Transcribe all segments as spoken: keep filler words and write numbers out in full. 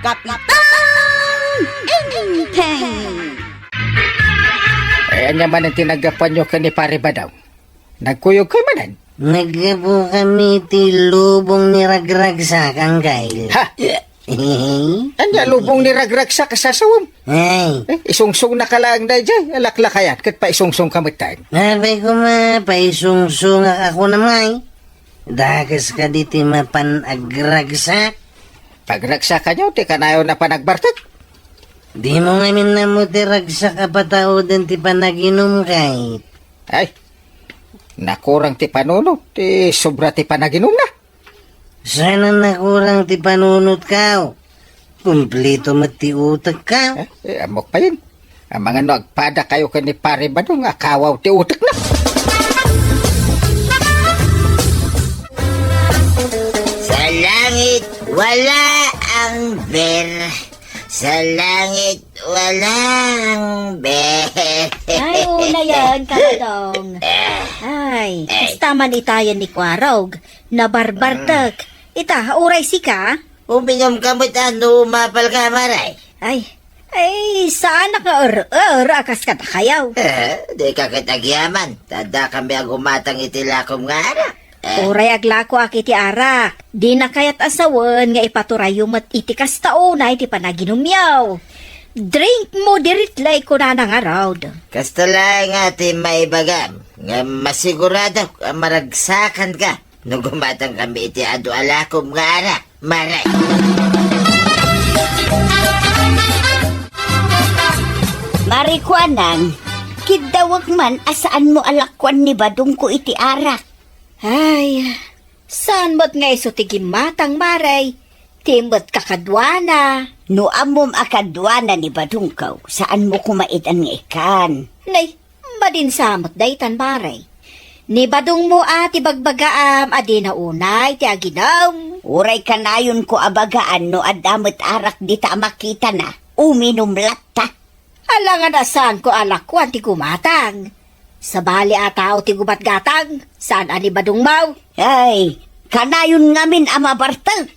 Kapitan Enteng! Eh, ania manen ti naggapuanyo ken ni Pare Badong? Nagkuyogkayo manen? Naggapu kami ti lubong ni Ragragsak, Angkel. Ha? Ania lubong ni Ragragsak a sasawem? Ay. Eh, isungsungnaka laeng daydiay a laklakayat ket paisungsongka metten. Apay koma, paisungsongak a kunam ngay. Dakes kadi ti mapan agragsak? Pagragsakanyo ti kanayon a panagbartek? Dimo ngamin ammo ti ragsak a patauden ti panaginum, Kay. Ay, nakurang ti panunot, ti sobra ti panaginumna. Saan a nakurang ti panunotkaw? Kumplito met ti utekkaw. Eh, eh, ammok payen. Amangan no agpadakayo ken ni Pare Badong a kawaw ti utekna. Sa langit, wala ang ber. Sa langit, wala ang ber. Ay, una yan, Kabadong. Eh, Ay, eh. Kasta man itayan ni Kuarog, nabarbartek. Ita, uray sika? Uminom ka met a no mapal ka, Mare. Ay, ay, saanak nga er-er a kas kadakayaw. Eh, di ka ket agyaman. Ta adda kami a gumatang iti lakom nga arak. Eh. Uray aglakoak iti arak. Dina kayat a sawen nga ipaturayyo met iti kasta unay ti panaginumyo. Drink moderately, kunana ngarud. Kasta laeng nga ti maibagam, nga masiguradok a maragsakanka no gumatang kami iti adu a lakom nga arak, Mare. Mare Kuanang, kiddawek man a saanmo a lakuan ni Badongko iti arak. Ay, saan met nga isu ti gimmatang, Mare? Ti met kakaduana. No ammom a kaduana ni Badongko, saanmo koma itan nga ikkan. Nay, madinsa met daytan, Mare. Ni Badongmo a ti bagbagaam a dina unay ti aginum. Uray kanayonko a bagaan no adda met arak dita a makitana, uminum latta. Alangan a saanko a lakuan ti gumatang. Sabali a tao ti gumatgatang, saan a ni Badongmo. Ay, kanayon ngamin a mabartek.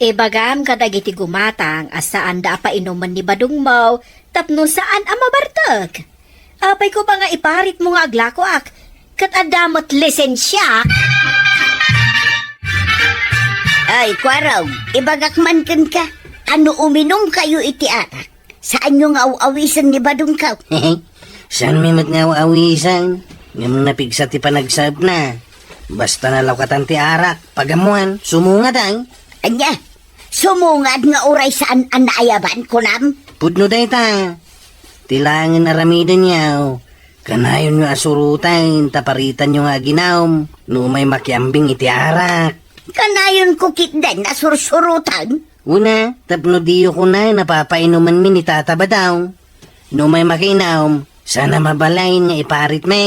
Ibagam kadagiti gumatang a saanda a painumen ni Badongmo tapno saan a mabartek. Apay koma nga iparitmo nga aglakoak, ket adda met lisensia? Ay, Kuarog, ibagak man kenka, a no uminumkayo iti arak, saanyo nga aw-awisen ni Badongko. Saanmi met nga aw-awisen, ngem napigsa ti panagsaepna. Basta nalawkatan ti arak, pagammoan, sumungad ay. Ania? Sumungad nga uray saan a naayaban, kunam? Pudno dayta. Ti laengen aramidenyo, kanayonyo a suroten ta paritanyo nga aginum no umay makiambing iti arak. Kanayonko ketdin a sursuroten? Una, tapno diyo kuna napapainumanmi ni Tata Badong. No umay makiinum, saan a mabalin nga iparitmi.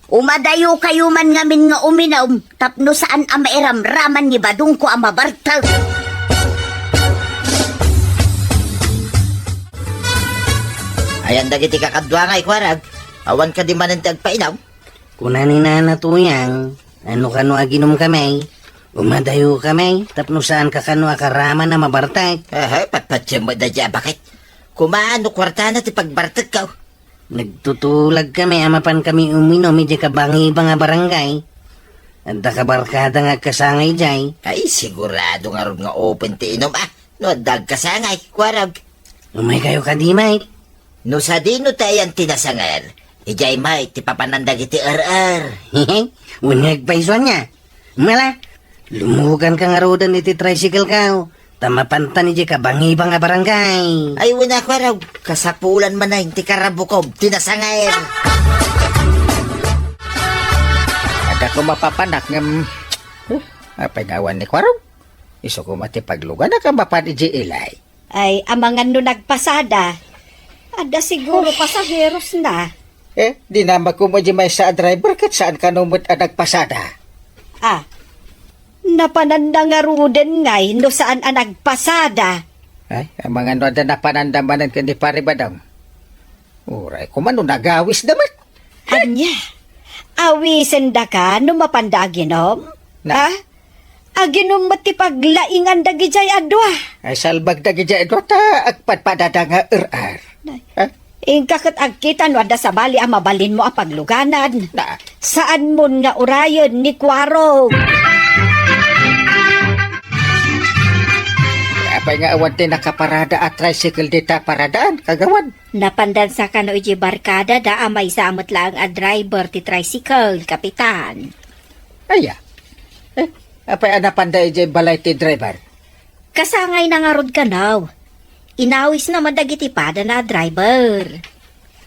Umadayokayo man ngamin nga uminum tapno saan a mairamraman ni Badongko a mabartek. Ayan dagiti kakadua nga ikuarag, awan kadi manen ti agpainum? Kuna ni Nana Tuyang, ano kano aginum kami, umadayo kami, tapno saan ka kano akaraman a mabartek. Aha, patpatyan mo da dya, bakit? Kumaan no kwartana ti pagbartek ka. Nagtutulag kami a mapan kami uminum idiay kabangibang a barangay. Adda kabarkada nga agkasangay jay. Ay, sigurado ngarud nga open ti inum, ah. No adda agkasangay, kuarag. Umay kayo kadi, Mike. No sadino ti ayan ti nasanger, idiay, Mike, ti papanan dagiti er-er. Wen nga agpaysuan niya. Mala, lumugan ka ngaruden iti tricycle ka, ta mapantan iti kabangibang a barangay. Ay, wen a kuarog, kasapulan manen ti karabukob ti nasanger. Adda ko mapapanak ngem, huh, apay nga awan ni kuarog? Isu koma ti pagluganak a mapan iti ilay. Ay, amangan no nagpasada. Adda siguro pasaheros na. Eh, dinamag koma di maysa a driver ket saan kano met a nagpasada? Ah, napananda ngaruden ngay no saan a nagpasada. Ay, amangan no adda napananda manen ken ni Pare Badong. Uray koma no nagawis da met. Ania? Awisen daka no mapanda aginom? Na- Ha? Aginum met ti paglaingan dagidiay a dua? Ay, salbag dagidiay a dua ta agpadpadada nga er-er. Nay. Ha? Inka ket agkita no adda sabali a mabalinmo a pagluganan. Na. Saanmon nga urayen ni Kuarog. Apay nga awan ti nakaparada a tricycle dita paradaan, kagawad? Napandansa kano idiay barkada da a maysa a met laeng a driver ti tricycle, Kapitan. Aya. Eh, apay a napanda idiay balay ti driver? Kasangayna ngarud kano. Inawisna met dagiti padana a driver.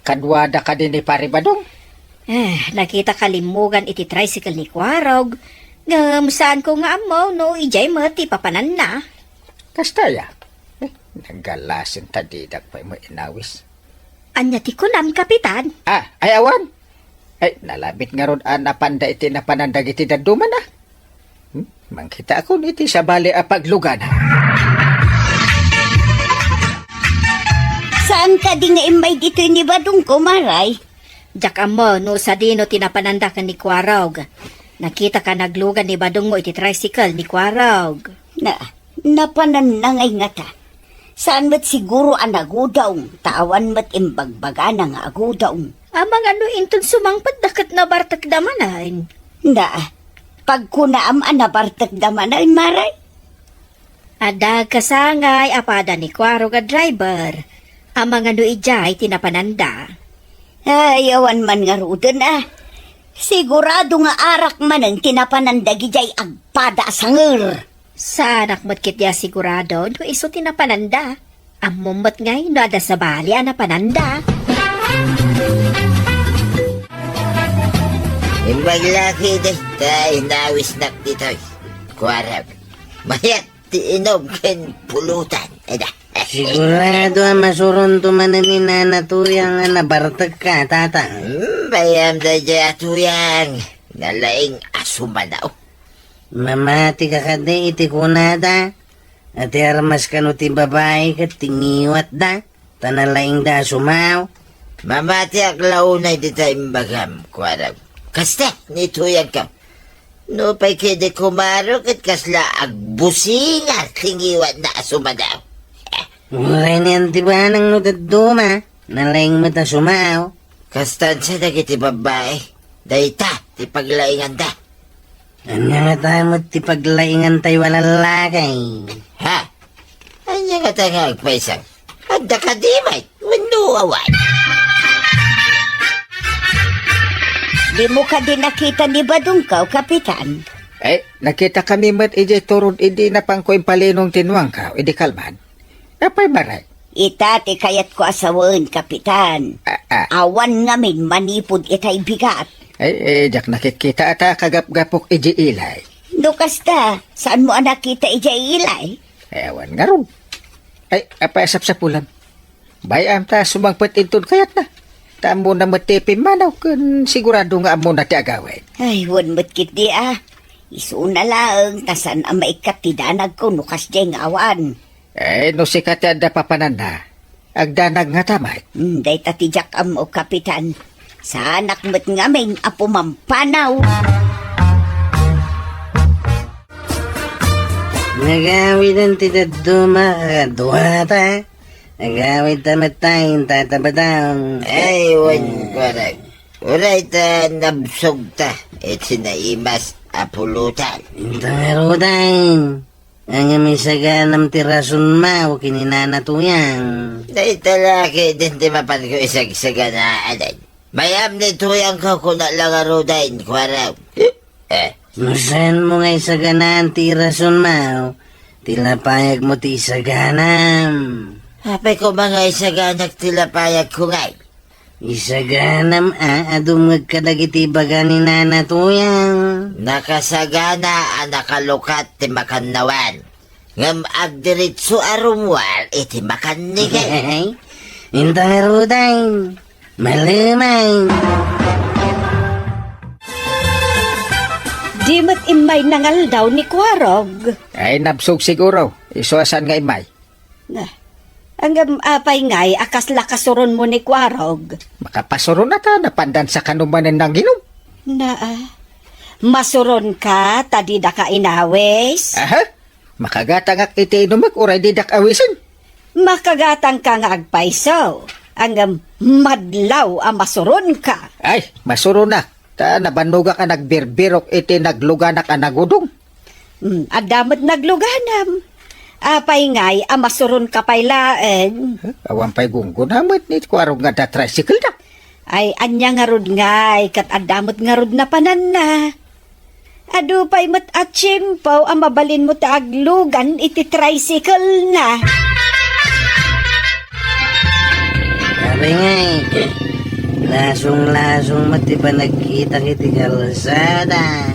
Kaduada kadi ni Pari Badong? Eh, nakita kalimmugan iti tricycle ni Kuarog. Ngem saanko nga ammo no idiay met ti papananna. Kasta aya? Eh, nagalasin ta didak pay met inawis. Ania ti kunam, Kapitan? Ah, ay awan. Ay, nalabit ngarud a napanda iti napanan dagiti dadduma na. Hmm? Mangkitaakon iti sabali a pagluganan. Saan kadi nga immay ditoy ni Badong, kumaray? Diak ammo no sadino ti napananda ken ni Kuarog. Nakitaka naglugan ni Badongmo iti tricycle ni Kuarog. Na, napananna ngay ngata. Saan met siguro a nagudong, ta awan met imbagbagana nga agudong. Amangan no inton sumangpetda ket nabartekda manen. Na, pagkunaam a nabartekda manen, maray? Adda kasangay a pada ni Kuarog a driver. Amangan no idiay ti napananda. Ay, awan man ngaruden a. Sigurado nga arak manen ti napanan dagidiay agpada a sanger. Saanak met ketdi a sigurado no isu ti napananda. Ammom met ngay no adda sabali a napananda. Imbag laki desta inawisnak ditoy. Kuarog. Mayat ti inom ken pulutan. Eda. Sigurado a masuronto manen ni Nana Tuyang a nabartekka, Tatang. Hmm, bayam daydiay a Tuyang. Nalaing a sumanaw. Mamatika kadi iti kunada? A ti armas kano ti babai ket ti ngiwatda, ta nalaingda a sumao? Mamatiak la unay dita imbagam, Kuarog. Kasta, ni Tuyangko. Nupay kadi kumaro ket kasla agbusinga ti ngiwatna a sumanaw. Uray ni Antibanang no dadduma, nalaing met a sumao. Kastan sa dagiti babbai, dayta ti paglainganda. Ania ngata met ti paglaingantay a lallaki? Ha? Ania ngata nga agpayso? Adda kadi met wenno awan? Dimo kadi nakita ni Badongko, Kapitan? Eh, nakitakami met idiay turod idi napangko impalinong ti nuangko idi kalman. Apay maray? Ita ti kayatko a sawen, Kapitan. Ah, ah. Awan ngamin manipud itay bigat. Ay, eh, diak nakikita a ta kagapgapok idiay ilay. No kasta, saanmo a nakita idiay ilay? Eh, awan ngarud. Ay, apay a sapsapulam? Bay-am ta sumangpet inton kayatna. Ta ammona met ti pimmanaw ken sigurado nga ammona ti agawid. Ay, wen met ketdi a. Isuna laeng ta saan a maikkat ti danagko no kasdiay nga awan. Eh, no sika ti adda papananna, agdanag ngata met. Hmm, dayta ti diak ammo, Kapitan. Saanak met ngamin a pumampanaw. Nagawiden ti dadduma kakaduata. Nagawidta met tayo, Tata Badong. Ay, wen, Kuarog. Uray ta nabsogta iti naimas a pulutan. Inta ngaruden. Ngem isaganam ti rason mao ken ni Nana Tuyang. Dayta la ketdin ti mapanko isagsaganaan. Mayam ni Tuyangko, kuna la ngaruden, Kuarog. Eh. No saanmo nga isaganaan ti rason mao, ti lapayagmo ti isaganam. Apay koma nga isaganak ti lapayagko ngay? Isaganam a dumngeg kadagiti ibaga ni Nana Tuyang. Nakasagana a nakalukat ti makannawan, ngem agdiritso a rummuar iti makannigay. Inta ngaruden, malemay. Di met immay nangaldaw ni Kuarog. Ay, nabsog siguro. Isu a saan nga immay. Na, ngem apay ngay a kasla kasuronmo ni Kuarog? Makapasuron a ta, napandansa kano manen nanginom. Naa, Masuronka ta didaka inawis? Aha? Makagatangak iti inumek uray didak awisen? Makagatangka nga agpayso, ngem madlaw a masuronka. Ay, masuronak, ta nabannogak a nagbirbirok iti nagluganak a nagudong. Hmm, adda met nagluganam. Apay ngay a masuronka pay laeng? Huh? Awan pay gunggona met ni Kuarog nga adda tricycle da. Ay, ania ngarud ngay, ket adda met ngarud napananna. Adu pay met a tiempo a mabalinmo ti aglugan iti tricycle na. Apay ngay, lasong-lasong met ti panagkitak iti kalsada.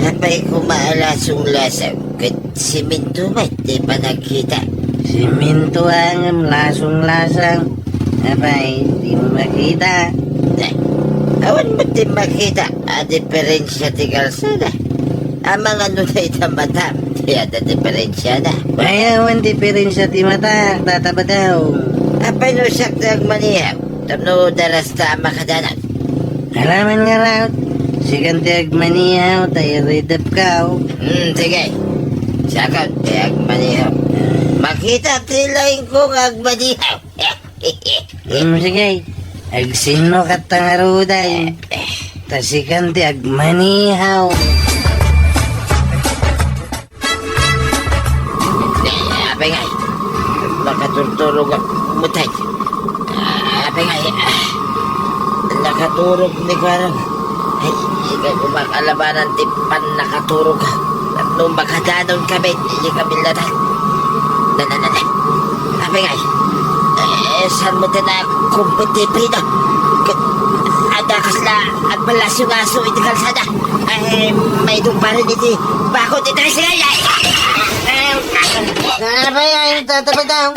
Apay koma a lasong-lasong, ket siminto met ti panagkitak. Siminto a ngem lasong-lasong. Apay, dimo makita? Eh, awan met ti makita a diferensia ti kalsada. Amangan no dayta matam ti adda diferensiana. Ay, awan diferensia ti mata, Tata Badong. Apay no siak ti agmanihaw, tapno darasta a makadanan? Alaman ngarud, sikan ti agmanihaw, ta iridepkaw. Hmm, sige. Siak ti agmanihaw. Makita ti laingko nga agmanihaw. Hmm, sige. Agsinno ket ta ngarud ay. Ta sikan ti agmanihaw. Eh, apay ngay. Nakaturturog ak met ay. Ah, apay ngay. Ah, nakaturog ni Kuarog. Ay, ikay kumakalabanan ti pannakaturog. No makadanon kami, di kami ladan. Na, na, na, na. Apay ngay. Eh, saan mo tinakumpit ti Frida? Ket adda kasla agpalasyo-lasyo iti kalsada. Ay, maidong pa rin iti bakod iti tricycle. Ay, ay, ay. Apay ngay, Tata Badong?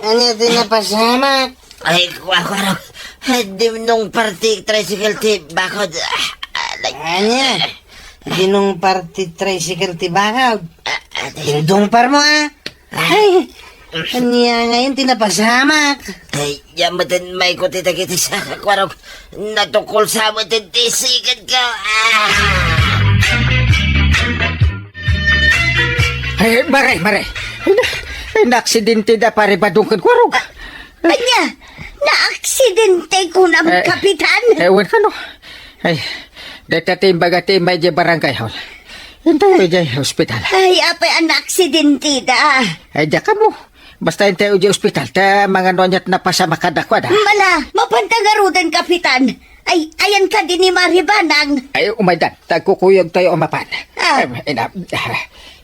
Ania ti napasamak? Ay, Kuarog. Ay, dimnong parti tricycle ti bakod. Ah, ah, like, ania? Dinong parti tricycle ti bakod? Ah, ah, di- Indong parmo, ah? Ay, ania ngay ti napasamak? Ay, ya met ti maikut iti dagiti saka, Kuarog. Natukkol sa met ti sikadko. Ah! Ay, mare, mare. Na, naaksidente da Pare Badong ken Kuarog. Ania? Naaksidente kunam, eh, Kapitan? Eh, wen kano. Ay, dayta ti imbaga ti immay idiay barangay hall. Intayo idiay ospital. Ay, apay a naaksidente da? Ay, diak ammo. Basta intayo idiay ospital, ta amangan no aniat napasamak kadakuada. Mala, mapanta ngaruden, Kapitan. Ay, ayan kadi ni Mari Banang. Ay, umaydan, ta agkukuyogtayo a mapan. Ah. Em, ina, ah.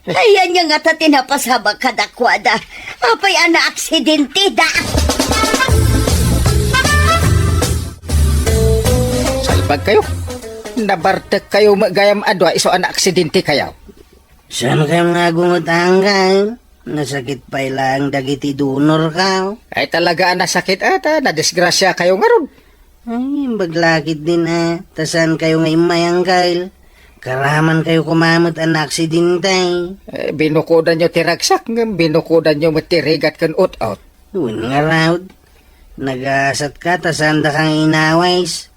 Ay, ania ngata ti napasamak kadakuada? Apay a naaksidente da? Salbagkayo. Nabartekkayo met gayam a dua isu a naaksidentekayo. Saankayo nga agungot, anggayo? Nasakit pay laeng dagiti donorkayo. Ay, talaga a nasakit, a, ta nadisgrasiakayo ngarud. Ay, imbag la ketdin, a, ta saankayo nga immay, anggayo. Karamankayo koma met a naaksidente. Eh, binukodanyo ti ragsak, ngem binukodanyo met ti rigat ken ut-ot. Wen ngarud, nagasatka ta saandaka nga inawis.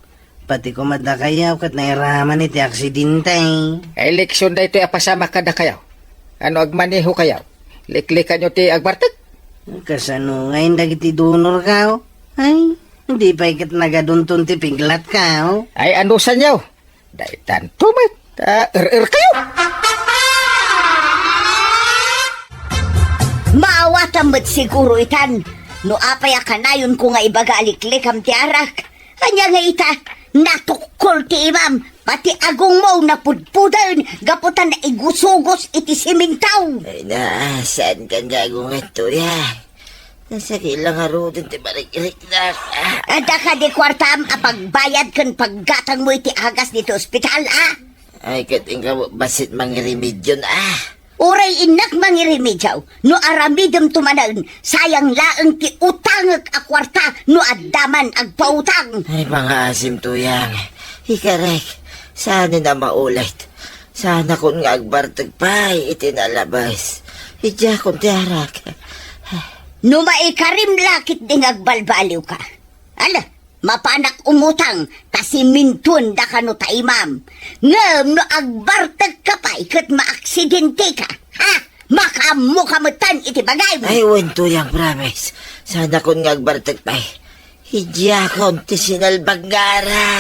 Pati koma dakayo ket nairaman iti aksidente. Ay, leksion daytoy a pasamak kadakayo. No agmanehokayo, liklikanyo ti agbartek. Kasano ngay dagiti donorkayo? Ay, di pay ket nagadunton ti piglatkayo. Ay, anusanyo? Daytanto met, ta er-erkayo. Maawatam met siguro itan, no apay a kanayonko nga ibaga a liklikam ti arak. Ania nga ita, natukkol ti imam, pati agongmo napudpuden gapu ta naigusugos iti siminto. Ay na, saankan nga agunget, Tuyang? Nasakit la ngaruden ti marikrik na. Ah. Adda kadi kuartam a pagbayad ken paggatangmo iti agas ditoy ospital, a? Ay, ket inka bassit mangiremedion, a? Uray innak mangiremedio, no aramidemto manen, sayang laeng ti utangek a kuarta no adda man agpautang. Ay, mangaasim, Tuyang. Ikarek, saanen a maulit. Saanakon nga agbartek pay iti nalabes. Idiakon ti arak. No maikarim la ketdi nga agbalbaliwka. Ala, Mapanak umutang ta simintuenda kano ta imam. Ngem no agbartekka pay ket maaksidenteka, ha? Makaammoka metten iti bagaymo. Ay, wen, Tuyang, promise. Saanakon nga agbartek pay. Idiakon ti sinalbangara.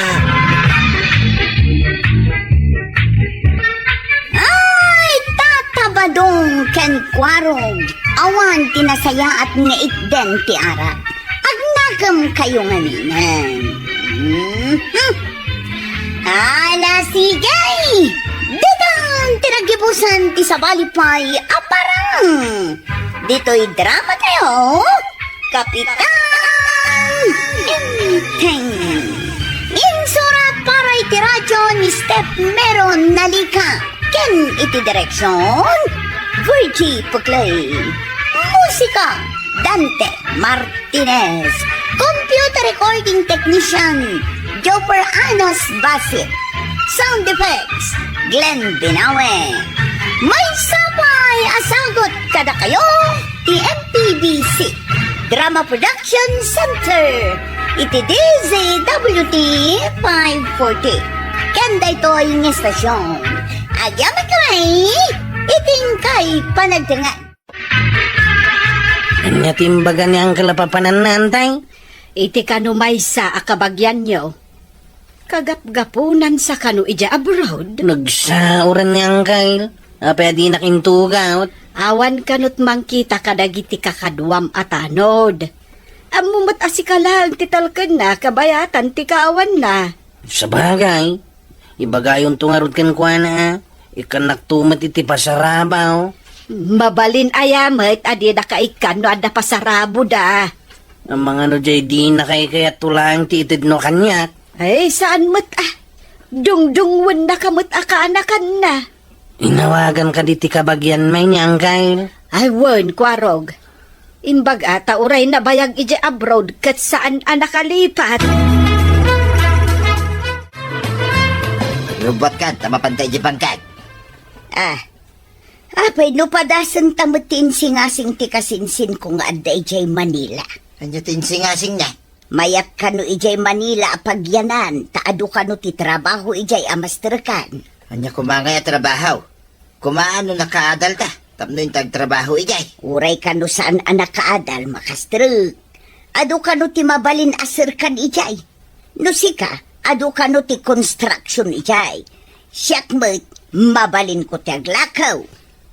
Ay, Tata Badong ken Kuarog, awan ti nasayaat nga itden ti arak. Agnakemkayo nganinen. Mhm. Ala, sige! Ditan ti naggibusan ti sabali pay a parang ditoy drama tayo, Kapitan Enteng. Insurat para iti radyo ni Steph Meron Nalica ken iti direksyon, Virgie Puclay. Musika, Dante Martinez. Computer recording technician, Joper Anas Basit. Sound effects, Glenn Binawe. Maysa pay a sagut kadakayo ti M P B C Drama Production Center iti D Z W T five forty. Ken daytoy nga estasyon, adda met kami iti inkay panagtengngan. Ania ti imbaga ni Uncle a papananna, Antay? Iti kano maysa a kabagianyo, kagapgapunansa kano idiay abroad? Nagsaoran ni Uncle. Apay a dinak intugaw? Awan kanot mangkita kadagiti kakaduam a tanod. Ammo met a sika laeng ti talkenna kabayatan ti kaawanna. Sabagay, ibagayonto ngarud kenkuana, a ikkannakto met iti pasarabaw. Mabalin aya met a dinaka ikkan no adda pasaraboda. Amangan no diay dina kaikayatto laeng ti itedno kaniak. Ay, saan met a. Dungdungwennaka met a kaanakanna. Inawagan kadi ti kabagian may ni Uncle? Ay, wen, Kuarog. Imbaga ta uray nabayag idiay abroad ket saan a nakalipat. Lubbuatkan ta mapanta idiay bangkag. Ah, apay no padasenta met ti insingasing ti kasinsinko nga adda idiay Manila? Ania ti insingasingna? Mayat kano idiay Manila a pagyanan, ta adu kano ti trabaho idiay a masterkan. Ania koma ngay a trabaho? Koma no nakaadalta tapno inta agtrabaho idiay. Uray kano saan a nakaadal, makastrek. Adu kano ti mabalin a serkan idiay. No sika, adu kano ti construction idiay. Siak met, mabalinko ti aglakaw.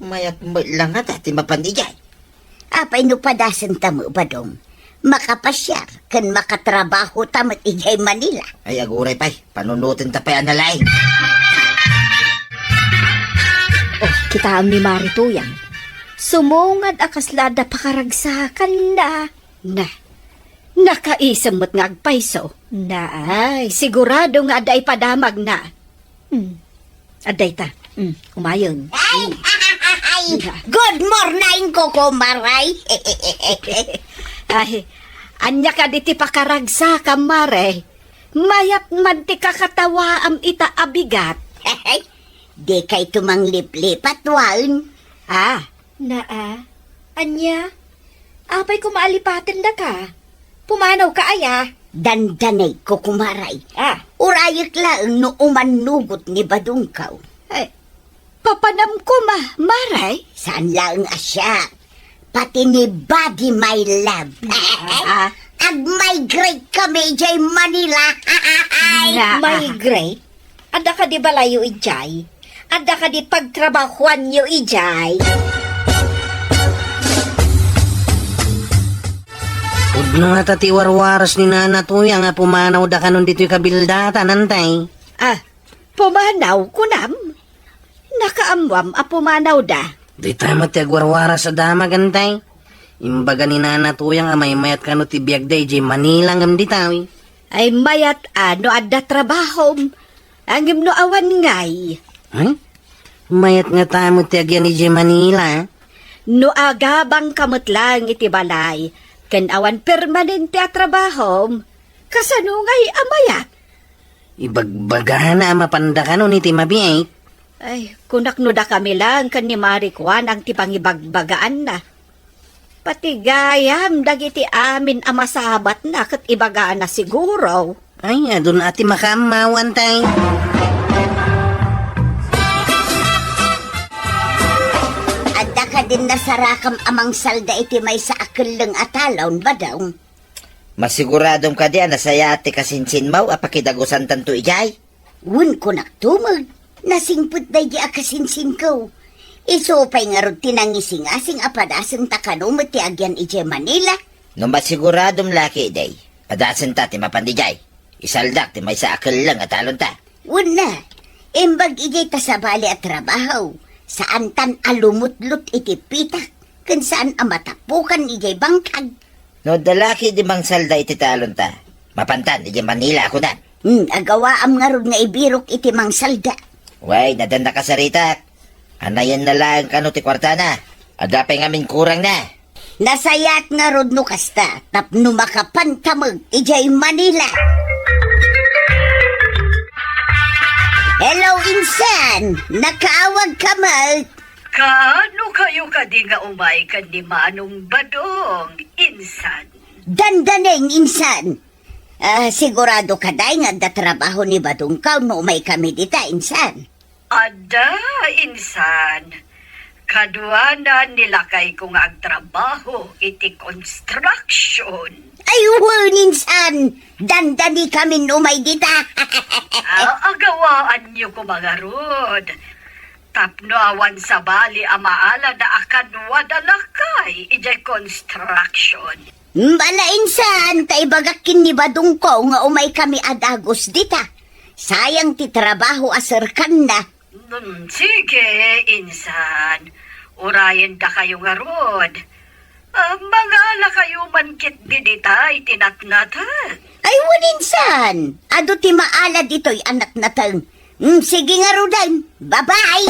Mayat met la ngata ti mapan idiay. Apay no padasenta met, Badong? Makapasiar ken makatrabahota met idiay Manila. Ay, aguray pay, panunotenta pay a nalaing. Oh, kitaem ni Mari Tuyang. Sumungad a kasla adda pakaragsakanna. Na, nakaisem met nga agpayso. Naay, sigurado nga adda ipadamagna. Hmm. Adda ita. Hmm, umayon. Ay, ay, good morning, kukumaray. Ay, ania kadi ti pakaragsakam, Mare? Mayat man ti kakatawaam ita a bigat. Dikayto mangliplipat, wen? Ah, Naa, ania? Apay koma a lipatendaka? Pumanawka aya? Dandanay, kukumaray. Ah. Urayek laeng no umannugot ni Badongkaw. Ay, papanam koma, Mare? Saan laeng a siak. Pati ni Buddy, my love. Ah. Ag-migrate kami idiay Manila. Naa. Migrate? Adda kadi balayyo idiay? Adda kadi pagtrabahoanyo idiay? Pudno ngata ti warwaras ni Nana Tuyang a pumanawda kanon ditoy kabildatan, Antay. Ah, pumanaw, kunam? Nakaammoam a pumanawda? Dayta met ti agwarwaras a damag, Antay. Imbaga ni Nana Tuyang a maymayat kano ti biagda idiay Manila ngem dita. Ay, mayat a no adda trabahom, ngem no awan ngay. Ay, mayat ngata met ti agyan idiay Manila. No agabangka met laeng iti balay, ken awan permanente a trabahom, kasano ngay a mayat? Ibagbagana a mapanda kanon iti mabiit. Ay, kunak no dakami laeng ken ni Mari Kuanang ti pangibagbagaanna. Pati gayam dagiti amin a masabatna ket ibagana siguro. Ay, adun a ti makaammawan tay. Adda kadin nasarakam a mangsalda iti maysa a kelleng a talon, Badong? Masiguradom kadi a nasayaat ti kasinsinmo a pakidagusantanto idiay? Wen, kunak tumeg, nasingpet daydi a kasinsinko. Isu pay ngarud ti nangisingasing a padasenta kano met ti agyan idiay Manila. No masiguradom la ketdi, padasenta ti mapan idiay. Isaldak ti maysa a kelleng a talonta. Wenno, imbag idiay ta sabali a trabaho, saantan a lumutlot iti pitak, ken saan a matapukan idiay bangkag. No adda la ketdi mangsalda iti talonta, mapantan idiay Manila a kunam. Hmm, agawaam ngarud nga ibirok iti mangsalda. Wen, adda nakasaritak. Anayenna laeng kano ti kuartana. Adda pay ngamin kurangna. Nasayaat ngarud no kasta, tapno makapanta met idiay Manila. Hello, insan! Nakaawagka met? Kaano kayo kadi nga umay ken ni Manong Badong, insan? Dandaneng, insan. Ah, sigurado ka, day, nga adda trabaho ni Badongko no umay kami dita, insan? Adda, insan. Kaduanan ni lakayko nga agtrabaho iti construction. Ay, wen, insan. Dandani kami no umay dita. Ah, agawaanyo koma ngarud. Tapno awan sabali a maalada a kaduada lakay idiay construction. Bala, insan, ta ibagak ken ni Badongko nga umay kami a dagus dita. Sayang ti trabaho a serkanna. Hmm, sige, insan. Urayendakayo ngarud. Ah, mangala kayo man ketdi dita iti natnateng. Ay, wen, insan. Adu ti maala ditoy a natnateng. Mm, sige ngaruden. Bye-bye!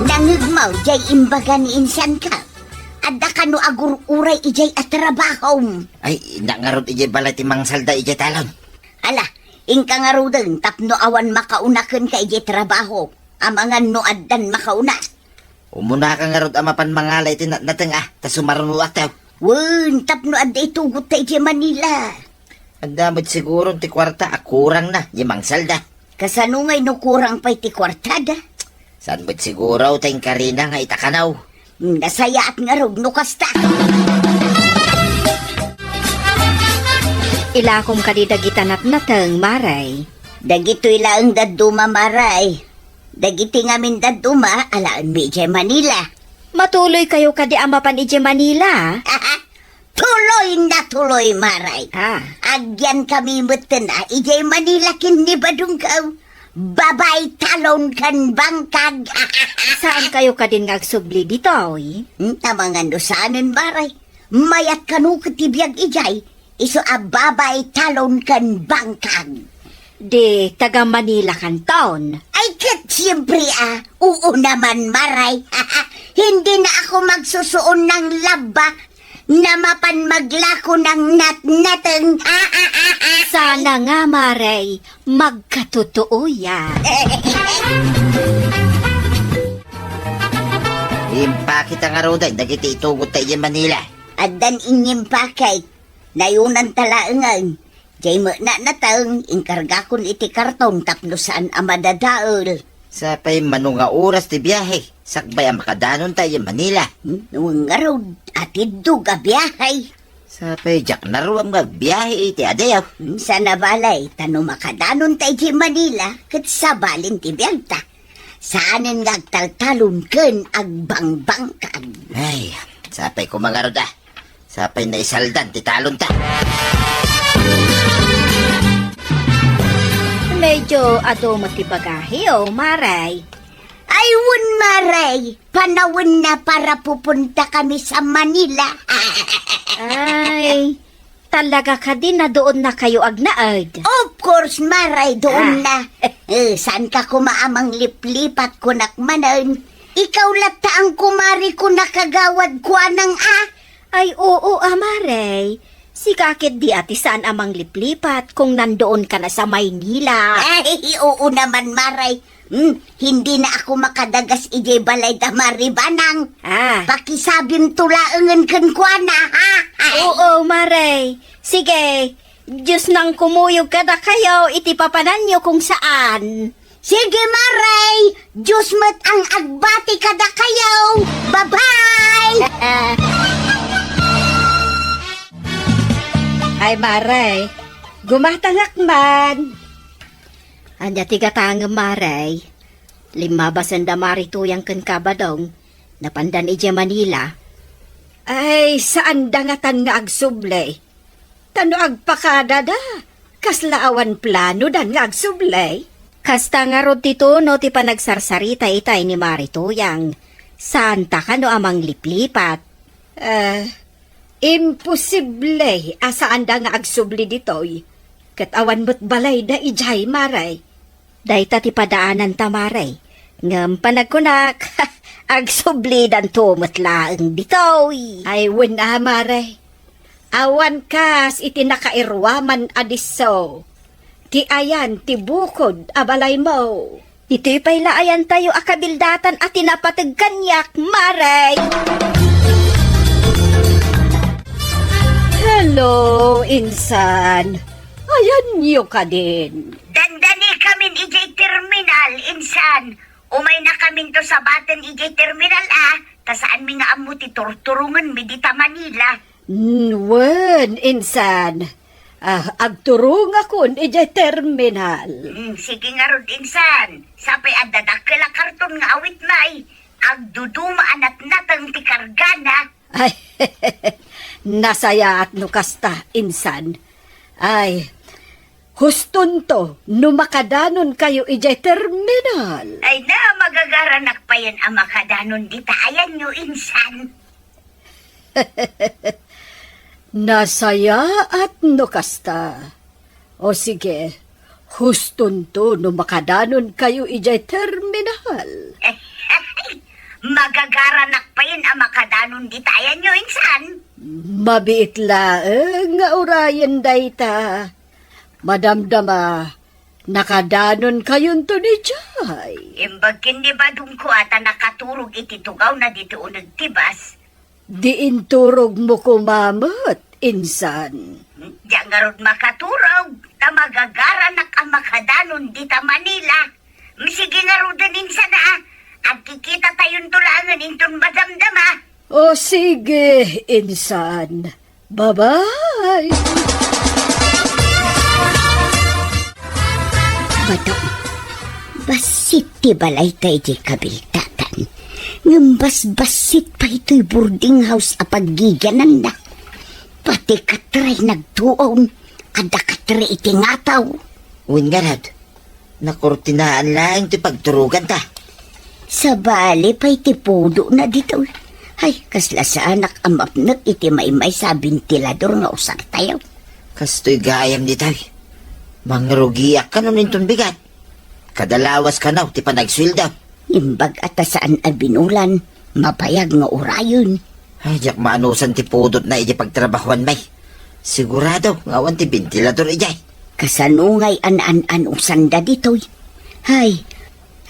Nangngegmo jay imbaga ni insanko. Adda kano agur-uray idiay a trabahom. Ay, innak ngarud idiay balay ti mangsalda idiay talon. Ala, inka ngaruden tapno awan makauna kenka idiay trabaho. Amangan no addan makauna. Umunaka ngarud a mapan mangala iti natnateng a, ta sumarunoakto. Wen, tapno adda itugotta idiay Manila. Adda met siguro ti kuarta a kurangna, idiay mangsalda. Kasano ngay no kurang pay ti kuartada? Saan met siguro ta inkarina nga itakanaw? Nasayaat ngarud no kasta. Ilakom kadi dagita natnateng, Maray. Dagitoy laeng dadduma, Maray. Dagiti ngamin dadduma, alaenmi idiay Manila. Matuloykayo kadi a mapan idiay Manila? Tuloy na tuloy, Maray. Ah. Agyankami metten a idiay Manila ken ni Badongko. Babae talon ken bangkag. Saankayo kadin nga agsubli ditoy? Hmm, amangan no saanen, Maray. Mayat kano ket ti biag idiay, isu a babae talon ken bangkag. Di taga Manila kanton? Ay, ket siempre a, oo naman, Maray. Hindi na ako magsusuon ng laba na mapan maglako ng natnateng. Sana nga, Maray, magkatotoo ya. Impakita ngaruden dagiti itugotta idiay Manila. Addan inyimpakek. Nayonanta laengen. Jay met natnateng, inkargakon iti karton tapno saan a madadael. Sapay mano nga oras ti biahe, sakbay a makadanonta idiay Manila. Hmm, wen ngarud, atiddog a biahe. Sapay diak naruam nga agbiahe iti adayo. Hmm, sana balay, ta no makadanonta idiay Manila, ket sabalin ti biagta. Saanen nga agtaltalon ken agbangbangkag. Ay, sapay koma ngarud a. Sapay naisaldan ti talonta. Medyo adu met ti bagaheyo, Maray. Ay, wen, Maray. Panawenna para pupunta kami sa Manila. Ay, talaga kadi naduonnakayo agnaed? Of course, Maray, duonna. Ah. Eh, saanka koma a mangliplipat, kunak manen. Ikaw latta ang kumari ko na kagawad kuanang a. Ay, oo a, Maray. Sika ketdi a ti saan a mangliplipat kung nanduonka na sa Maynila. Ay, oo naman, Maray. Hmm, hindi na ako makadagas idiay balay da Mari Banang. Ah. Pakisabim to laengen kenkuana, ha? Ay. Oo, Mare. Sige, Dios nang kumuyog kadakayo iti papananyo kung saan. Sige, Mare. Dios met ang agbati kadakayo. Bye-bye. Ay, Mare. Gumatangak man. Ania ti gatangem, Mare? Limmabasenda Mari Tuyang ken Kabadong. Napandan idiay Manila. Ay, saanda ngatan nga agsubli. Ta no agpakadada, kasla awan planodan nga agsubli. Kasta ngarud ti tono ti panagsarsarita itay ni Mari Tuyang. Saanta kano a mangliplipat? Eh, imposible a saanda nga agsubli ditoy. Ket awan met balayda idiay, Mare. Dayta ti padaananta, Mare. Ngem panagkunak, agsublidanto met laeng ditoy. Ay, wen a, Mare. Awan kas iti nakairuaman a disso. Ti ayan ti bukod a balaymo. Ditoy pay la ayantayo a kabildatan a ti napateg kaniak, Mare. Hello, insan. Ayanyo kadin? Dandanikamin idiay terminal, insan. Umaynakaminto sabaten idiay terminal, a. Ta saanmi nga ammo ti turturongenmi dita Manila. Mm, wen, insan. Ah, agturongakon idiay terminal. Mm, sige ngarud, insan. Sapay adda dakkel a karton nga awitmi. Agduduma a natnateng ti kargana. Ay, nasayaat no kasta, insan. Ay, hustonto no makadanonkayo idiay terminal. Ay na, magagaranak payen a makadanon dita ayanyo, insan. Nasayaat no kasta. O sige, hustonto no makadanonkayo idiay terminal. Magagaranak payen a makadanon dita ayanyo, insan. Mabiit laeng nga urayen dayta. Madamdama, nakadanonkayonton idiay. Imbag ken ni Badongko a ta nakaturog iti tugawna ditoy uneg ti bus. Di inturogmo koma met, insan. Diak ngarud makaturog, ta magagaranak a makadanon dita Manila. Sige ngaruden, insan, a. Agkikitatayon to laengen inton madamdama. O sige, insan. Bye-bye. Badong, bassit ti balayta idiay kabildatan. Ngem basbassit pay toy boarding house a paggigiananna. Pati katre nagtuon, adda katre iti ngataw. Wen ngarud, nakurtinaan laeng ti pagturoganta. Sabali pay ti pudotna ditoy. Ay, kasla saanak a mapnek iti maymaysa a bentilador nga usartayo. Kastoy gayam ditoy. Mangrugiak kano inton bigat. Kada lawas kano ti panagsueldo. Imbag a ta saan a binulan, mabayag nga urayen. Ay, diak maanusan ti pudotna iti pagtrabahuanmi. Sigurado nga awan ti bentilador idiay. Kasano ngay a naan-anusanda ditoy? Hay,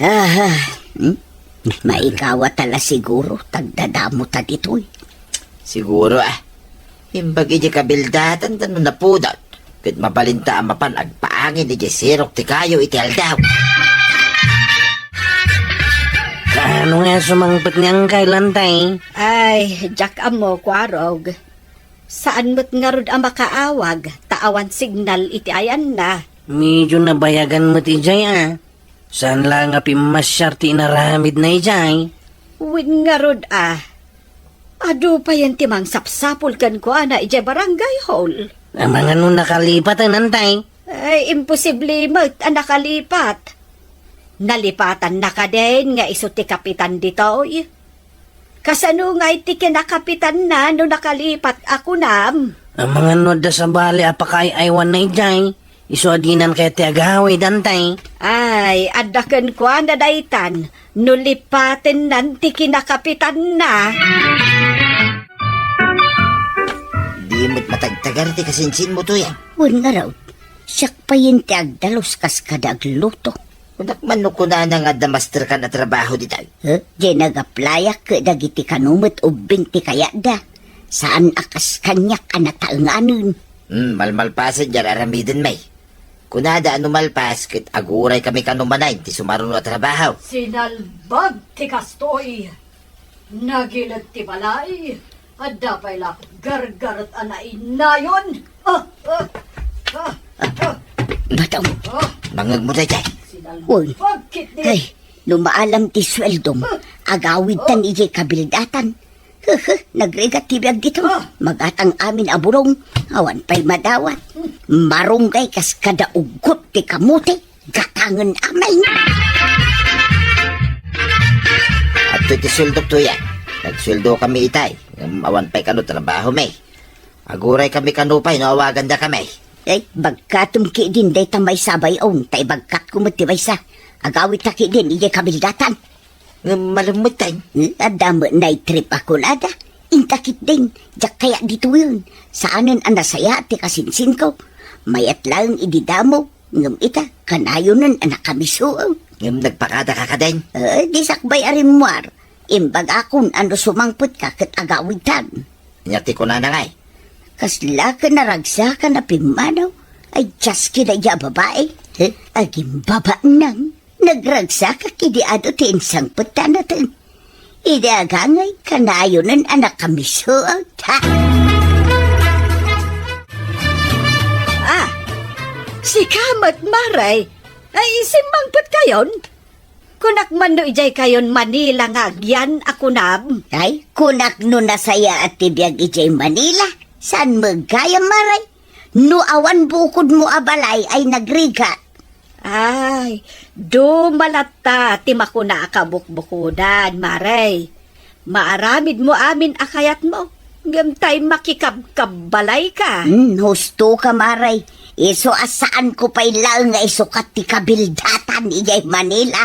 aha, hmm? Maikawata la siguro, ta agdadamota ditoy. Siguro, a. Imbag iti kabildatanta no napudot, ket mabalinta a mapan agpaangin iti sirok ti kayo iti aldaw. Kaano nga sumangpet ni Angkay, Lantay? Ay, diak ammo, Kuarog. Saan met ngarud a makaawag, ta awan signal iti ayanna. Medyo nabayagan met idiay, a. Saan la nga pimmasiar ti inaramidna idiay? Wen ngarud, a. Adu payen ti mangsapsapul kenkuana idiay barangay hall. Amangan no nakalipat, a, Lantay? Ay, imposible met a nakalipat. Nalipatanna kadin nga isu ti kapitan ditoy? Kasano ngay ti kinakapitanna no nakalipat a kunam? Amangan no adda sabali a pakaay-aywanna idiay, isu a dinan kayat ti agawid, Lantay. Ay, adda kenkuana daytan, no lipatennan ti kinakapitanna. Di met matagtagar ti kasinsinmo, Tuyang. Wen ngarud, siak payen ti agdalus kas kada agluto. Kunak man no kunana nga adda masterkan a trabaho ditoy. Huh? Diay nag-applyak ket dagiti kano met ubbing ti kayatda. Saan a kas kaniak a nataenganen. Hmm, malmalpasen diay ar-aramiden, May. Kunada a no malpas ket aguraykami kano manen ti sumaruno a trabaho. Sinalbag ti kastoy. Nagiled ti balay. Adda pay la gargaret a nainayon. Ah, ah, ah, ah. Madam, ah. Bangegmo daydiay. Sinalbag. Uy. Ay, no maalam ti sueldom, agawidtan idiay kabildatan. Hehe, nagrigat ti biag dito. Ah. Magatang amin a burong. Awan pay madawat. Marunggay kas kada uggot ti kamote. Gatangen amin. Adtoy ti sueldok tuya. Nagsueldokami itay. Ngem awan pay kano trabahomi. Aguraykami kano pay no awagandakami. Ay, bagkatem ketdin dayta maysa a bay-om, ta ibagkatko met ti maysa. Agawidta ketdin idiay kabildatan. Ngem malem metten. Hmm, adda met night trip a kunada. Inta ketdin, diak kayat ditoyen. Saanen a nasayaat ti kasinsinko. Mayat laeng idi damo, ngem ita, kanayonen a nakamisoeng. Ngem nagpakadaka kadin? Eh, di sakbay a rimmuar. Imbagakon a no sumangpetka ket agawidtan. Ania ti kunana ngay? Kasla ket naragsakan a pimmanaw. Ay, diaskida a babai. Eh, agimbabaenang. Nagragsakak idi adu ti insangpet ta nateng. Idi agangay, kanayonen a nakamisoag. Ha? Ah, sika met, Mare. Ay, simmangpetkayon? Kunak man no idiaykayon Manila nga agyan a kunam? Ay, kunak no nasayaat ti biag idiay Manila. Saan met gayam, Mare? No awan bukodmo a balay ay nagrigat. Ay, duma latta ti makuna a kabukbukodan, Mare. Maaramidmo amin a kayatmo, ngem tay makikabkabbalayka. Hmm, husto ka, Mare. Isu a saanko pay laeng nga isukat ti kabildatan idiay Manila.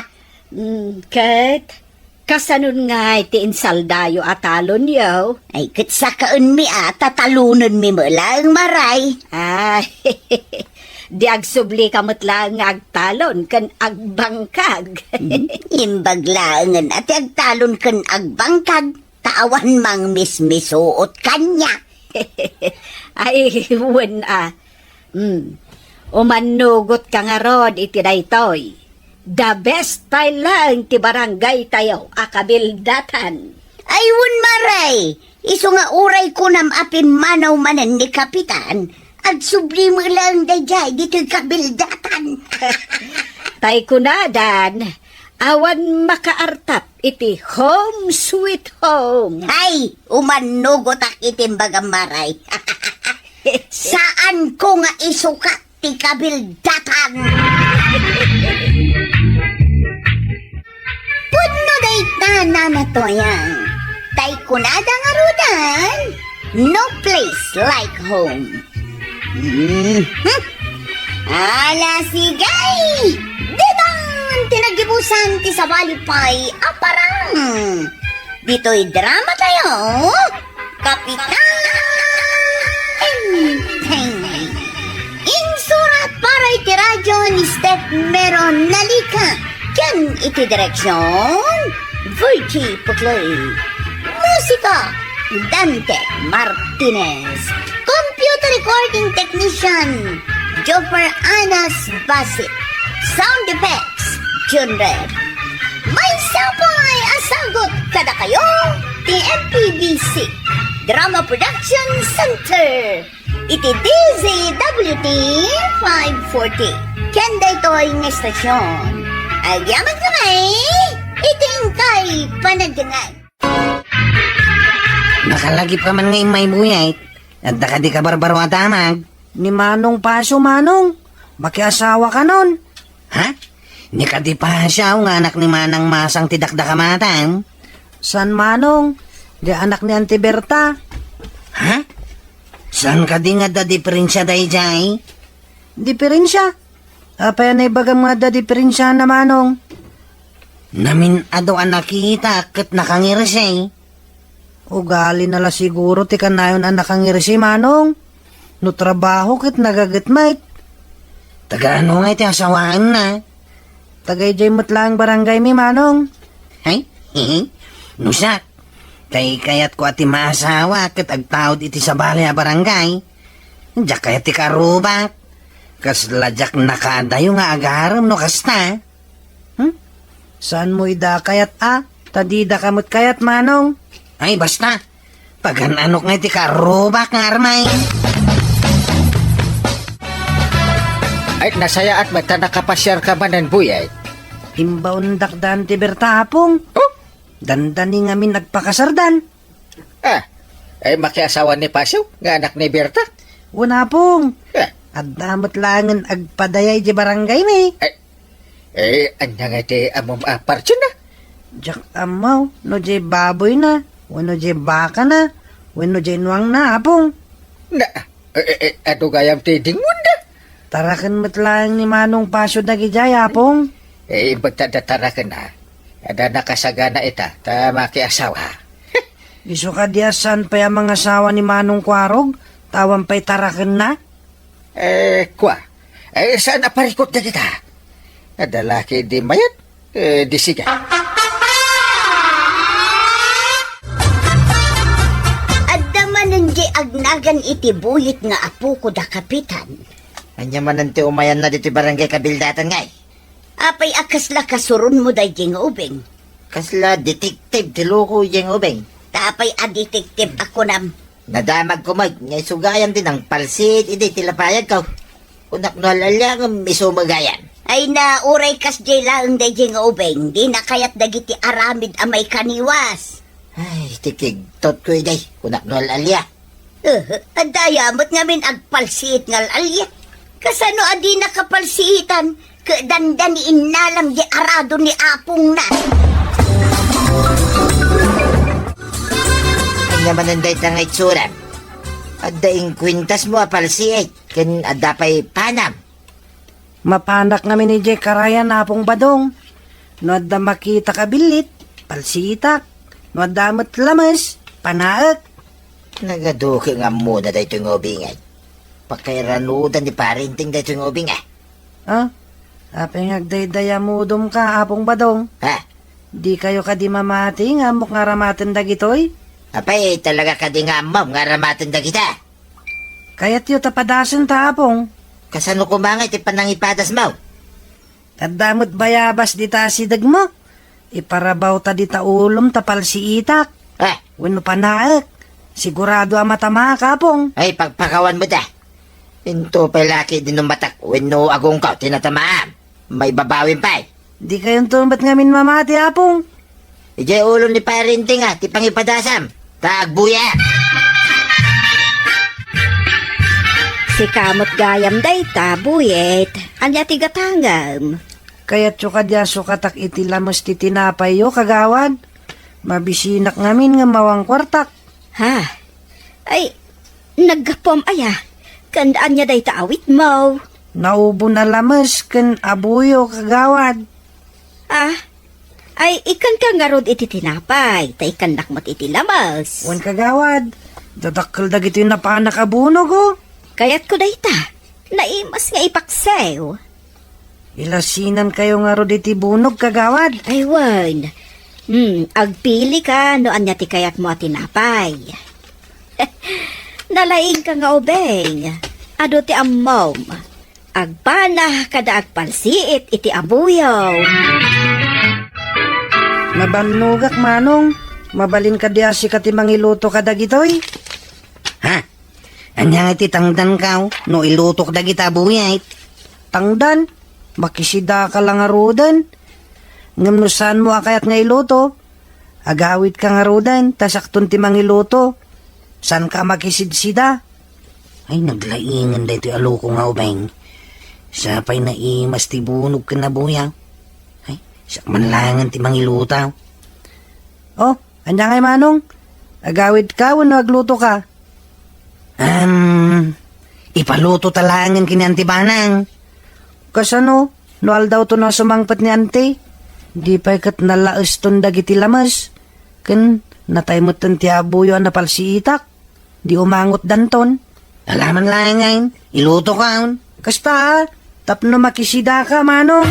Hmm, ket? Kasanon ngay ti insaldayo a talonyo? Ay, ket sakaenmi a, ta talonenmi met laeng, Mare. Ay, di agsublika met laeng nga agtalon ken agbangkag. Hmm, imbag laengen a ti agtalon ken agbangkag, ta awan mangmismisuot kaniak. Ay, wen a. Hmm. Umannugotka ngarud iti daytoy. The best pay laeng ti barangaytayo a kabildatan. Ay, wen, Mare, isu nga uray kunam a pimmanaw manen ni Kapitan, agsubli met laeng daydiay ditoy kabildatan. Tay kunadan, awan makaartap iti home sweet home. Ay, umannugotak iti imbagam, Mare. Saanko nga isukat ti kabildatan. Pudno dayta, Nana Toyang. Tay kunada ngaruden, no place like home. Mhm. Ala, sige! Ditan ti naggibusan ti sabali pay a parang. Ditoy drama tayo, Kapitan Enteng. Insurat para iti radyo ni Steph Meron Nalika ken iti direksyon, Virgie Puclay. Musika, Dante Martinez. Computer recording technician, Joffer Anas Basit. Sound effects, Jun Red. Maysa pay a sagut kadakayo ti M P B C Drama Production Center iti D Z W T five forty. Ken daytoy nga estasion, agyaman kami iti inkay panagdengngeg. Nakalagipka man nga immay buyay. Adda kadi kabarbaro a damag? Ni Manong Pasio, Manong. Makiasawa kanon. Ha? Ni kadi Pasio nga anak ni Manang Masang ti dakdakamatang? San, Manong. Di anak ni Auntie Berta. Ha? Saan kadi nga adda diferensia daydiay? Diferensia? Apay a naibagam nga adda diferensiana, Manong? Namin-adu a nakitak ket nakangirisi. Ugalina la siguro ti kanayon a nakangirisi, Manong. No trabaho ket nagaget met. Taga ano nga iti asawaenna? Dagaydiay met laeng barangaymi, Manong. Ay, no siak, tay kayatko a ti maasawa ket agtaud iti sabali a barangay. Diak kayat ti karubak. Kasla diak nakaadayo nga agarem no kasta. Hmm? Saanmo ida kayat a? Ta didaka met kayat, Manong. Ay, basta. Pagan-anok nga iti karubak nga armay. Ay, nasayaat met ta nakapasiarka manen, Buyet. Imbaondak dan ti Berta, Apong. Oh? Dandani ngamin agpakasardan. Ah, ay, makiasawa ni Pasio nga anak ni Berta? Wen, Apong. Ah. Adda met laengen agpadayay di barangay mi. Ay, eh, ania nga iti ammom a partsina? Diak ammo no di baboyna, wenno di bakana, wenno di nuangna, Apong. Na, eh, eh, eh, adu gayam ti dingonda? Taraken met laeng ni Manong Pasio dagidiay, Apong. Eh, imbag ta da taraken, a. Adda nakasagana ita, ta makiasawa. Isu kadi a saan pay a mangasawa ni Manong Kuarog, ta awan pay tarakenna? Eh, kua. Eh, saan a parikut dagita? Adda laki di mayat? Eh, di sige. Adda manen di agnagan iti Buyet nga apoko da Kapitan. Ania manen ti umayanna ditoy barangay kabildatan ngay? Apay a kasla kasuronmo daydi nga ubing? Kasla detective ti loko daydi nga ubing. Ta apay a detective a kunam? Nadamagko met nga isu gayam ti nangpalsiit idi ti lapayagko. Kunak no al-alia ngem isu met gayam. Ay na, uray kasdiay laeng daydi nga ubing, dina kayat dagiti aramid a maikaniwas. Ay, ti kigtotko idi, kunak no al-alia. Eh, adda aya met ngamin agpalsiit nga al-alia. Kasano a dina kapalsiitan? Ket dandani innalam di arado ni apongna. Ania manen dayta nga itsuram? Adda inkuentasmo a palsiit ken adda pay panam. Mapanak ngamin idiay karayan, Apong Badong. No adda makitak a billit, palsiitak. No adda met lames, panaek. Nagaduke nga ammona daytoy nga ubing, ay. Pakairanudan ni Pare Enteng daytoy nga ubing, a. Ah, apay nga agdaydayamudom ka, Apong Badong? Ha? Di kayo kadi mamati nga ammok nga aramaten dagitoy? Apay, talaga kadi nga ammom nga aramaten dagita? Kayatyo ta padasen ta, Apong. Kasano koma nga iti panangipadasmo? Adda met bayabas dita asidegmo. Iparabawta dita ulom ta palsiitak. Eh. Wenno panaek. Sigurado a matamaak, Apong. Ay, pagpakawan mo da. Into pay laki di no matak wenno agongkaw ti natamaam. Maibabawim pay. Di kayonto met ngamin mamati, Apong. Idiay ulo ni Pare Enteng a ti pangipadasam, ta agbuya. Sika met gayam dayta, Buyet. Ania ti gatangem? Kayatyo kadi a sukatak iti lames ti tinapayyo, kagawad? Mabisinak ngamin ngem awan kuartak. Ha? Ay, naggapuam aya? Ken ania dayta awitmo? Naubon a lames ken abuyo, kagawad. Ah? Ay, ikkanka ngarud iti tinapay, ta ikkannak met iti lames. Wen, kagawad, dadakkel dagitoy napanak a bunog, o. Kayatko dayta. Naimas nga ipaksiw. Ilasinankayo ngarud iti bunog, kagawad. Ay, wen. Hmm, agpilika no ania ti kayatmo a tinapay. Nalaingka nga ubing. Adu ti ammom. Agpana kada agpalsiit iti abuyo. Nabannogak, Manong. Mabalin kadi a sika ti mangiluto kadagitoy? Ha? Ania nga iti tangdankaw no ilutok dagita a buyat? Tangdan? Makisidaka la ngaruden. Ngem no saanmo a kayat nga iluto, agawidka ngaruden, ta siakton ti mangiluto. Saanka a makisidsida. Ay, naglaingen daytoy a loko nga ubing. Sapay naimas ti bunog ken abuyaw. Ay, siak man laengen ti mangiluto. Oh, ania ngay, Manong? Agawidka wenno aglutoka? Am, ipaluto ta laengen ken ni Auntie Banang. Kasano no aldawton a sumangpet ni Auntie? Di pay ket nalaeston dagiti lames. Ken natay metten ti abuyo a napalsiitak. Di umangotdanton. Alaman laengen, ilutokan. Kasta, a, tapno makisidaka, Manong.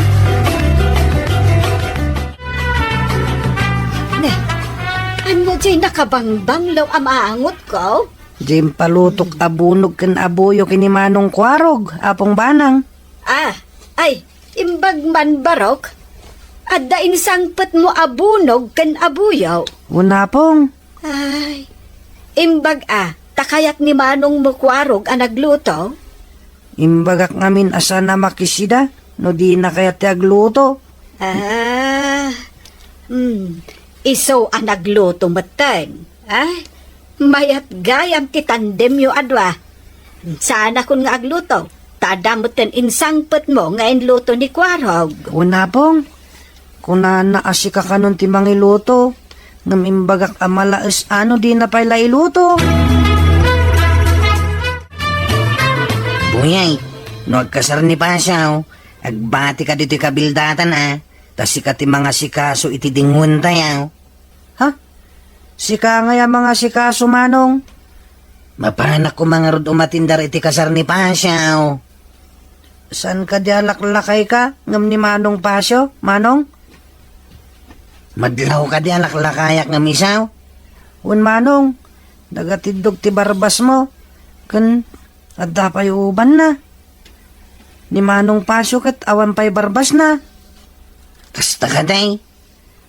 Diay nakabangbanglo a maangotko? Diay impalutok a bunog ken abuyo ken ni Manong Kuarog, Apong Banang. Ah, ay, imbag man, Barok. Adda insangpetmo a bunog ken abuyo. Wen, Apong. Ay, imbag a, ta kayat ni Manongmo Kuarog a nagluto? Imbagak ngamin a saan a makisida no dina kayat ti agluto. Ah, hmm. Isu a nagluto metten, ah? Mayat gayam ti tandemyo a dua. Saanakon nga agluto, ta adda metten insangpetmo nga inluto ni Kuarog. Wen, Apong. Kunana a sika kanon ti mangiluto, ngem imbagak a malaes a no dina pay la iluto. Buyay, no agkasar ni Pasio, agbatika ditoy kabildatan a, ta sika ti mangasikaso iti dingwentayo. Ha? Sika ngay a mangasikaso, Manong? Mapanak koma ngarud umatindar iti kasar ni Pasio. Saan kadi a laklakayka ngem ni Manong Pasio, Manong? Madlaw kadi a laklakayak ngem isu? Wen, Manong, nagatiddog ti barbasmo, ken adda pay ubanna. Ni Manong Pasio ket awan pay barbasna. Kasta kadi?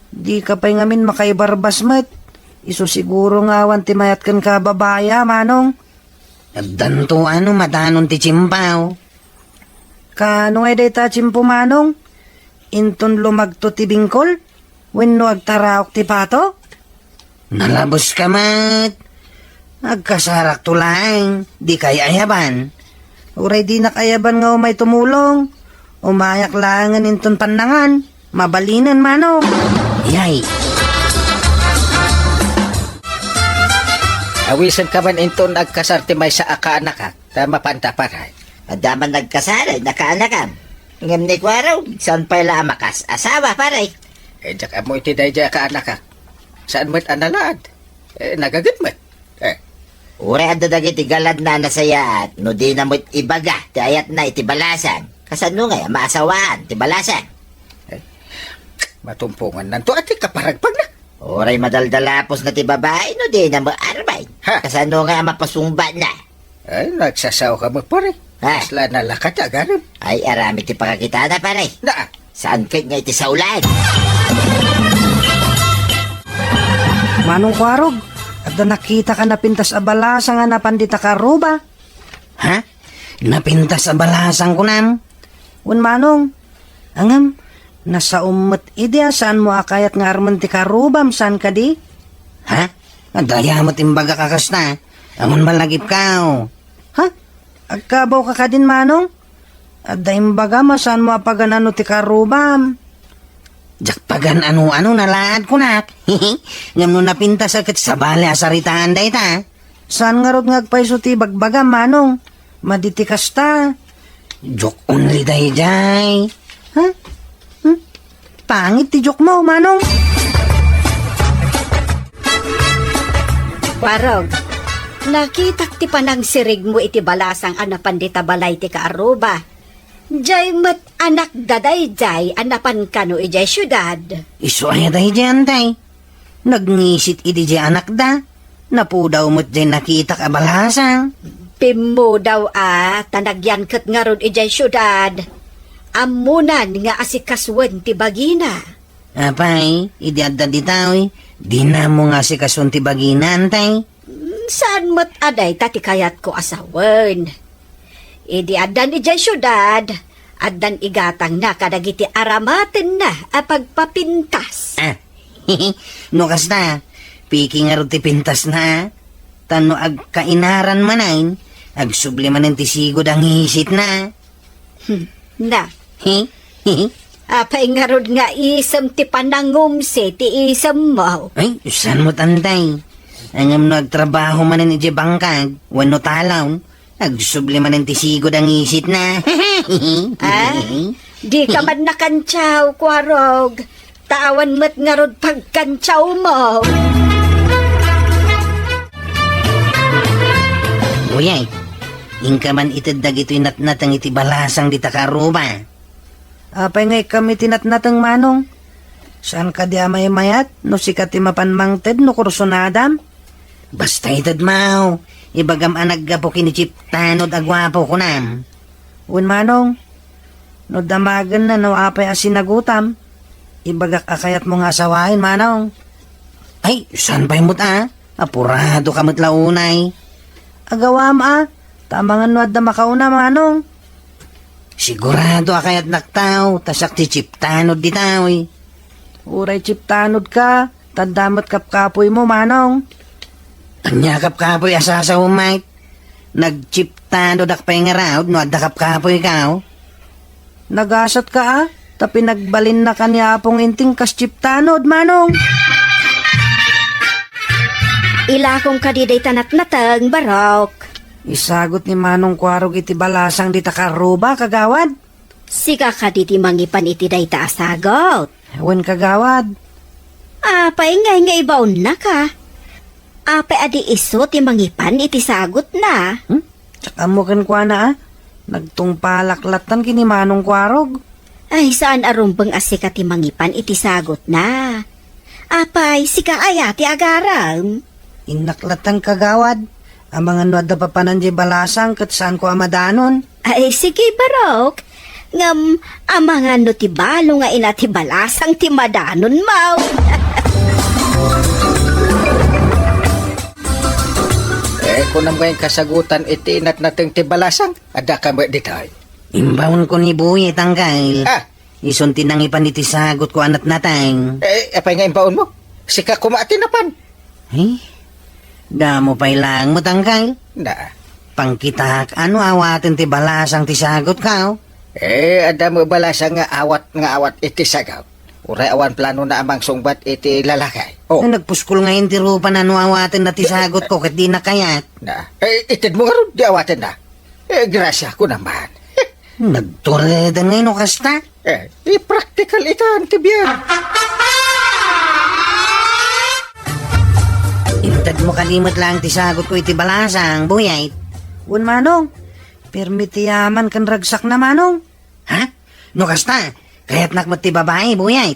Dika pay ngamin makaibarbas met. Isu siguro nga awan ti mayat kenka a babai a, Manong. Addanto a no madanon ti tiempaw. Kaano ngay dayta a tiempo, Manong? Inton lumagto ti bingkol? Wenno agtaraok ti pato? Nalabeska met. Agkasarakto laeng, dikay ayaban. Uray dinak ayaban nga umay tumulong, umayak laengen inton pannangan. Mabalinen, Manong. Yay! Awisenka man inton agkasar ti maysa a kaanakak, ta mapanta, pare. Adda man nagkasar a kaanakam. Ngem ni Kuarog, saan pay la a makas-asawa, pare? Eh, diak ammo iti daydiay a kaanakak. Saan met a nalaad? Eh, nagagid met. Eh. Uray adda dagiti galadna a nasayaat no dina met ibaga ti ayatna iti balasang. Kasano ngay a maasawaan ti balasang? Eh, matumpongannanto a ti kaparagpagna. Uray madaldalapusna ti babai no dina met armen. Ha? Kasano ngay a mapasungbatna? Ay, nagsasaoka met, pare. Ha? Kasla nalaka ti agarem. Ay, aramid ti pakakitana, pare. Na. Saan ket nga iti saulan? Manong Kuarog, adda nakitak a napintas a balasang a napan dita karuba. Ha? Napintas a balasang kunam? Wen, Manong. Ngem, nasaom met idi a saanmo a kayat nga armen ti karubam, saan kadi? Ha? Adda aya met imbagak a kasta. Ammon ballagipkaw. Ha? Agkabawka kadin, Manong? Adda imbagam a saanmo a pagan-ano ti karubam. Diak pagan-ano-ano, nalaad kunak. Ngem no napintas a ket sabali a saritaan dayta. Saan ngarud nga agpayso ti ibagbagam, Manong? Madi ti kasta. Joke only daydiay. Ha? Hmm? Pangit ti joke mo, Manong. Barog, nakitak ti panangsirigmo iti balasang a napan dita balay ti kaaruba. Diay met anakda daydiay a napan kano idiay siudad. Isu aya daydiay, antay? Nagngisit idi diay anakda. Napudaw met diay nakitak a balasang. Pimmudaw a, ta nagyan ket ngarud idiay siudad. Ammonan nga asikasuen ti bagina. Apay, idi adda ditoy, dinammo nga asikasuen ti bagina, antay? Mm, saan met a dayta ti kayatko a sawen. Idi addan idiay siudad, addan igatangna kadagiti aramatenna a pagpapintas. Ah, no kasta, piki ngarud ti pintasna. Ta no agkainaran manen, agsubli manen ti sigud a ngisitna. Hmm, na. Hi? Hi? Apay ngarud nga isem ti panangumsi ti isemmo? Ay, saan met, antay? Ngem no agtrabaho manen idiay bangkag, wenno talon, agsubli manen ti sigud a ngisitna. Ah? Dika man nakantiaw, Kuarog. Ta awan met ngarud pagkantiawmo. Buyay, inka man ited dagitoy natnateng iti balasang dita kaaruba. Apay nga ikkam iti natnateng, Manong? Saan kadi a maymayat no sika ti mapan mangted no kursunadam? Basta ited, Maw. Ibagam a naggapu ken ni Chip Tanod a guapo, kunam. Wen, Manong, no damagenna no apay a sinagutam, ibagak a kayatmo nga asawaen, Manong. Ay, saan pay met a? Apurado ka met la unay. Agawam a, ta amangan no adda makauna, Manong. Sigurado a kayatnak, Taw, ta siak ti Chip Tanod ditoy. Uray Chip Tanod ka, ta adda met kapkapoymo, Manong. Ania kapkapoy a sasao, Mike? Nag-Chip Tanodak pay ngarud no adda kapkapoyko. Nagasat ka a, ta pinagbalinnaka ni Apong Inting kas Chip Tanod, Manong. Ilakom kadi dayta natnateng, Barok. Isagut ni Manong Kuarog iti balasang dita karruba, kagawad. Sika kadi ti mangipan iti dayta a sagut? Wen, kagawad. Apay ngay nga ibaonnaka? Apay a di isu ti mangipan iti sagutna? Hmm? Diak ammo kenkuana a. Nagtungpalak lattan ken ni Manong Kuarog. Ay, saan a rumbeng a sika ti mangipan iti sagutna. Apay, sika aya ti agarem? Innak lattan, kagawad. Amangan no adda papanan diay balasang ket saanko a madanon. Ay, sige, Barok. Ngem, amangan no ti balo nga ina ti balasang ti madanonmo. Eh, kunam nga inkasagutan iti natnateng ti balasang, adda ka met ditoy. Imbaonko ni Buya, Tanggal. Ah, Isun ti nangipan iti sagutko a natnateng. Eh, apay nga imbaonmo? Sika koma ti napan. Eh, damo pay laeng met, Angkel. Na. Pangkitak, no awaten ti balasang ti sagutko? Eh, adda met balasang nga awat, nga awat iti sagut. Uray awan planona a mangsungbat iti lalaki. Oh. Nagpuskol ngay ti rupana no awatenna ti sagutko ket dina kayat. Na. Eh, itedmo ngarud, di awatenna. Eh, grasya ko naman. Nagtureden ngay no kasta? Eh, i-practical itan ti biag. Intedmo kadi met laeng ti sagutko iti balasang, Buyay. Wen, Manong. Permi ti yaman ken ragsakna, Manong. Ha? No kasta, kayatnak met ti babai, Buyay.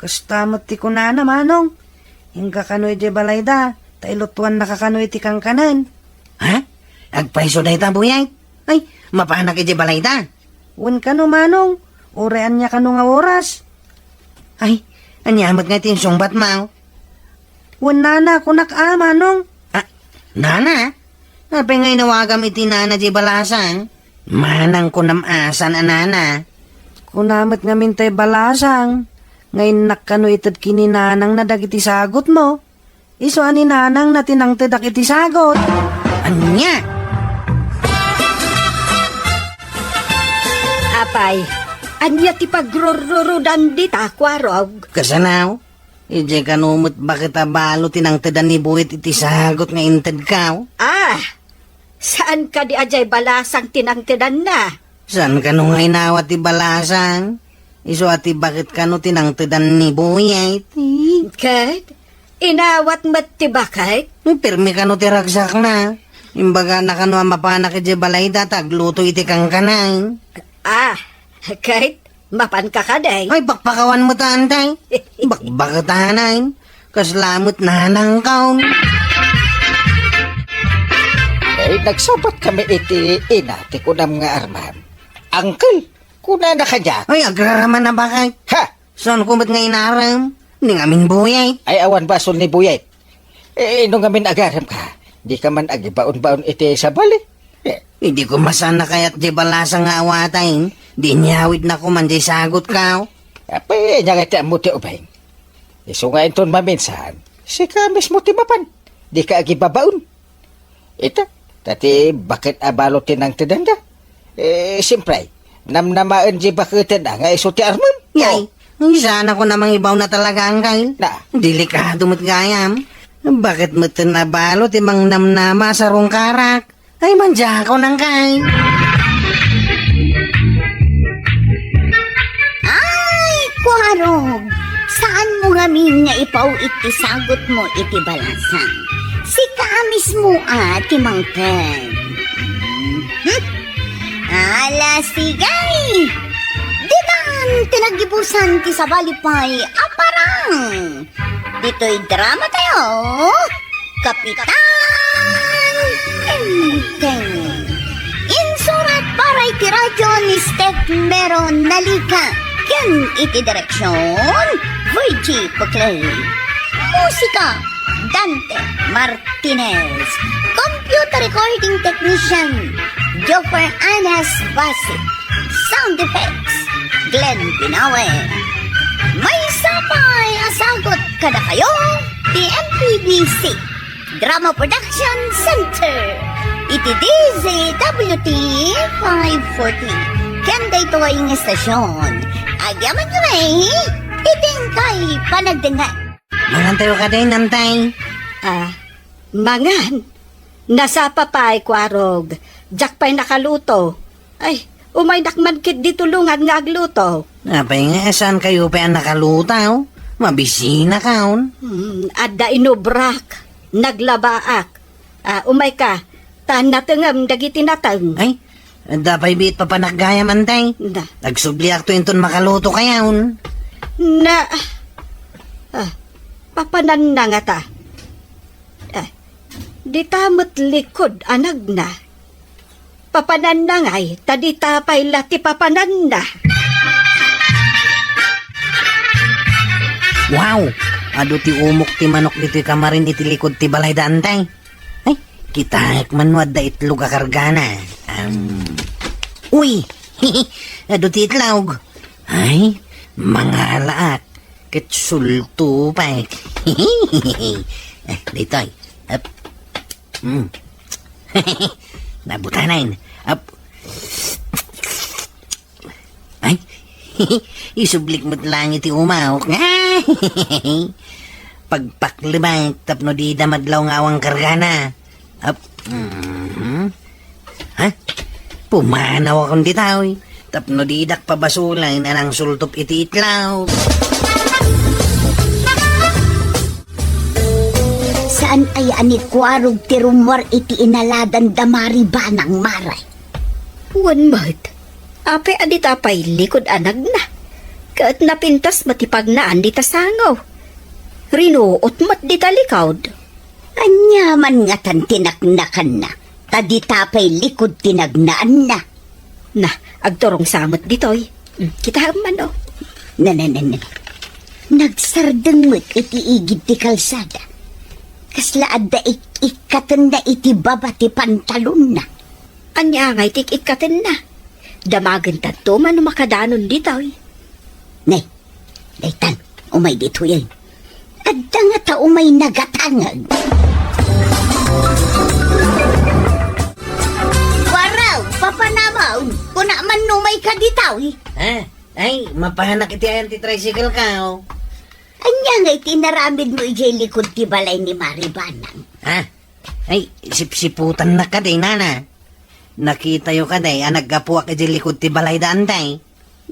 Kasta met ti kunana, Manong. Inka kano idiay balayda, ta ilutuannaka kano iti kankanen. Ha? Agpayso dayta, Buyay? Ay, mapanak idiay balayda. Wen kano, Manong, uray ania kano nga oras? Ay, ania met nga iti insungbatmo? Wen nana, kunak a, Manong. Ah, nana? Apay nga inawagam iti nana diay balasang? Manang kunam a saan a nana. Kuna met ngamin tay balasang, nga innak kano ited ken ni nanangna dagiti sagutmo. Isu a ni nanangna ti nangtedak iti sagut. Ania? Apay, ania ti pagrurrurudan dita, Kuarog? Kasano? Idiay kano met baket a balo ti nangtedan ni Buyay iti sagut nga intedko? Ah, saan kadi a diay balasang ti nangtedanna? Saan kano nga inawat ti balasang? Isu a ti baket kano ti nangtedan ni Buyay. Ket, inawat met ti baket? Permi kano ti ragsakna. Imbagana kano a mapanak idiay balayda ta agluto iti kankanen. Ah, ket, mapanka kadi? Ay, pakpakawan met, Antay. Bakbaketanen. Kasla met nanangko. Eh, nagsabat kami iti ina ti kunam nga armam. Uncle, kunana kaniak. Ay, agraraman a baket. Ha? Saanko met nga inaram? Ni ngamin Buyay. Ay, awan basol ni Buyay. Eh, no ngamin agarem ka, di ka man agibaon-baon iti sabali. Eh, idi ko masana kayat di balasa nga awaten, di inyawidna ko man di sagutko. Apay, ania nga ti ammo ti ubing? Isu nga inton maminsan, sika mismo ti mapan. Di ka agibabaon. Ita, ta ti baket a balo ti nangtedanda. Eh, siyempre, namnamaen di baketenda nga isu ti armem. Yay, oh. Saan a ko mangibaw na talaga, Angkel. Na. Delikado met gayam. Baket met a balo ti mangnamnama a sarungkarak? Ay, mandiak, Angkel. Ay, Kuarog, saanmo ngamin nga ipaw iti sagutmo iti balasang? Sika mismo a ti mangted. Hmm? Ala, sige! Ditan ti nagibusan ti sabali pay a Parang! Ditoy drama tayo, Kapitan Enteng. Insurat para iti radyo ni Steph Mero Nalica ken iti direksyon, Virgie Puclay. Musika, Dante Martinez. Computer recording technician, Joffer Anas Basit. Sound effects, Glenn Binawe. Maysa pay a sagut kadakayo ti M P B C Drama Production Center iti D Z W T five forty. Ken daytoy nga estasyon, agyamankami iti inkay panagdengngeg. Mangantayo kadi, Nantay? Ah, mangan? Nasapa pay, Kuarog. Diak pay nakaluto. Ay, umaynak man ketdi tulongan nga agluto. Apay nga, saankayo pay a nakaluto? Mabisinakaon. Hmm, adda inubrak. Naglabaak. Ah, umayka. Ta natengem dagiti nateng. Ay, adda pay biit papanak gayam, Antay. Na. Agsubliakto inton makaluto kayaon. Na, ah, papananna ngata. Ah, dita met likud a nagna. Papananna ngay, ta dita pay la ti papananna. Wow! Adu ti umok ti manok ditoy kamarin iti likud ti balay da, Antay. Ay, kitaek man no adda itlog a kargana. Am. Uy! Adu ti itlog. Ay, mangalaak. Ket sulto pay. Eh, ditoy. Ap. Mm. Nabutanen. Ap. Ay, isublik met lang iti umawok. Pagpaklemek tapno dida madlaw nga awan kargana. Ap, mhm. Ha? Pumanawakon dita, oy. Tapno didak pabasolen a nangsultop iti itlog. Saan aya a ni Kuarog ti rummuar iti inaladan da Mari Banang, Mare? Wen met. Apay a dita pay likud a nagna? Ket napintas met ti pagnaan dita sango. Rinuot met dita likud. Ania man ngatan ti naknakanna, ta dita pay likud ti nagnaanna. Na, agturong sa met ditoy. Hmm, kitaem man, o. Na, na, na, na. Nagsardeng met iti igid ti kalsada. Kasla adda ik-ikkatenna iti baba ti pantalonna. Ania ngay ti ik-ikkatenna? Damagentanto man no makadanon ditoy. Ne, daytan, umay ditoy, ay. Adda ngata umay nagatangag. Waraw, papanamaw, kuna man no umayka ditoy. Ha? Ay, mapanak iti ayan ti tricycle ka, o. Ania ngay ti inaramidmo idiay likud ti balay ni Mari Banang? Ha? Ay, sipsiputannak kadi, nana. Nakitayo kadi a naggapuak idiay likud ti balay da, Antay.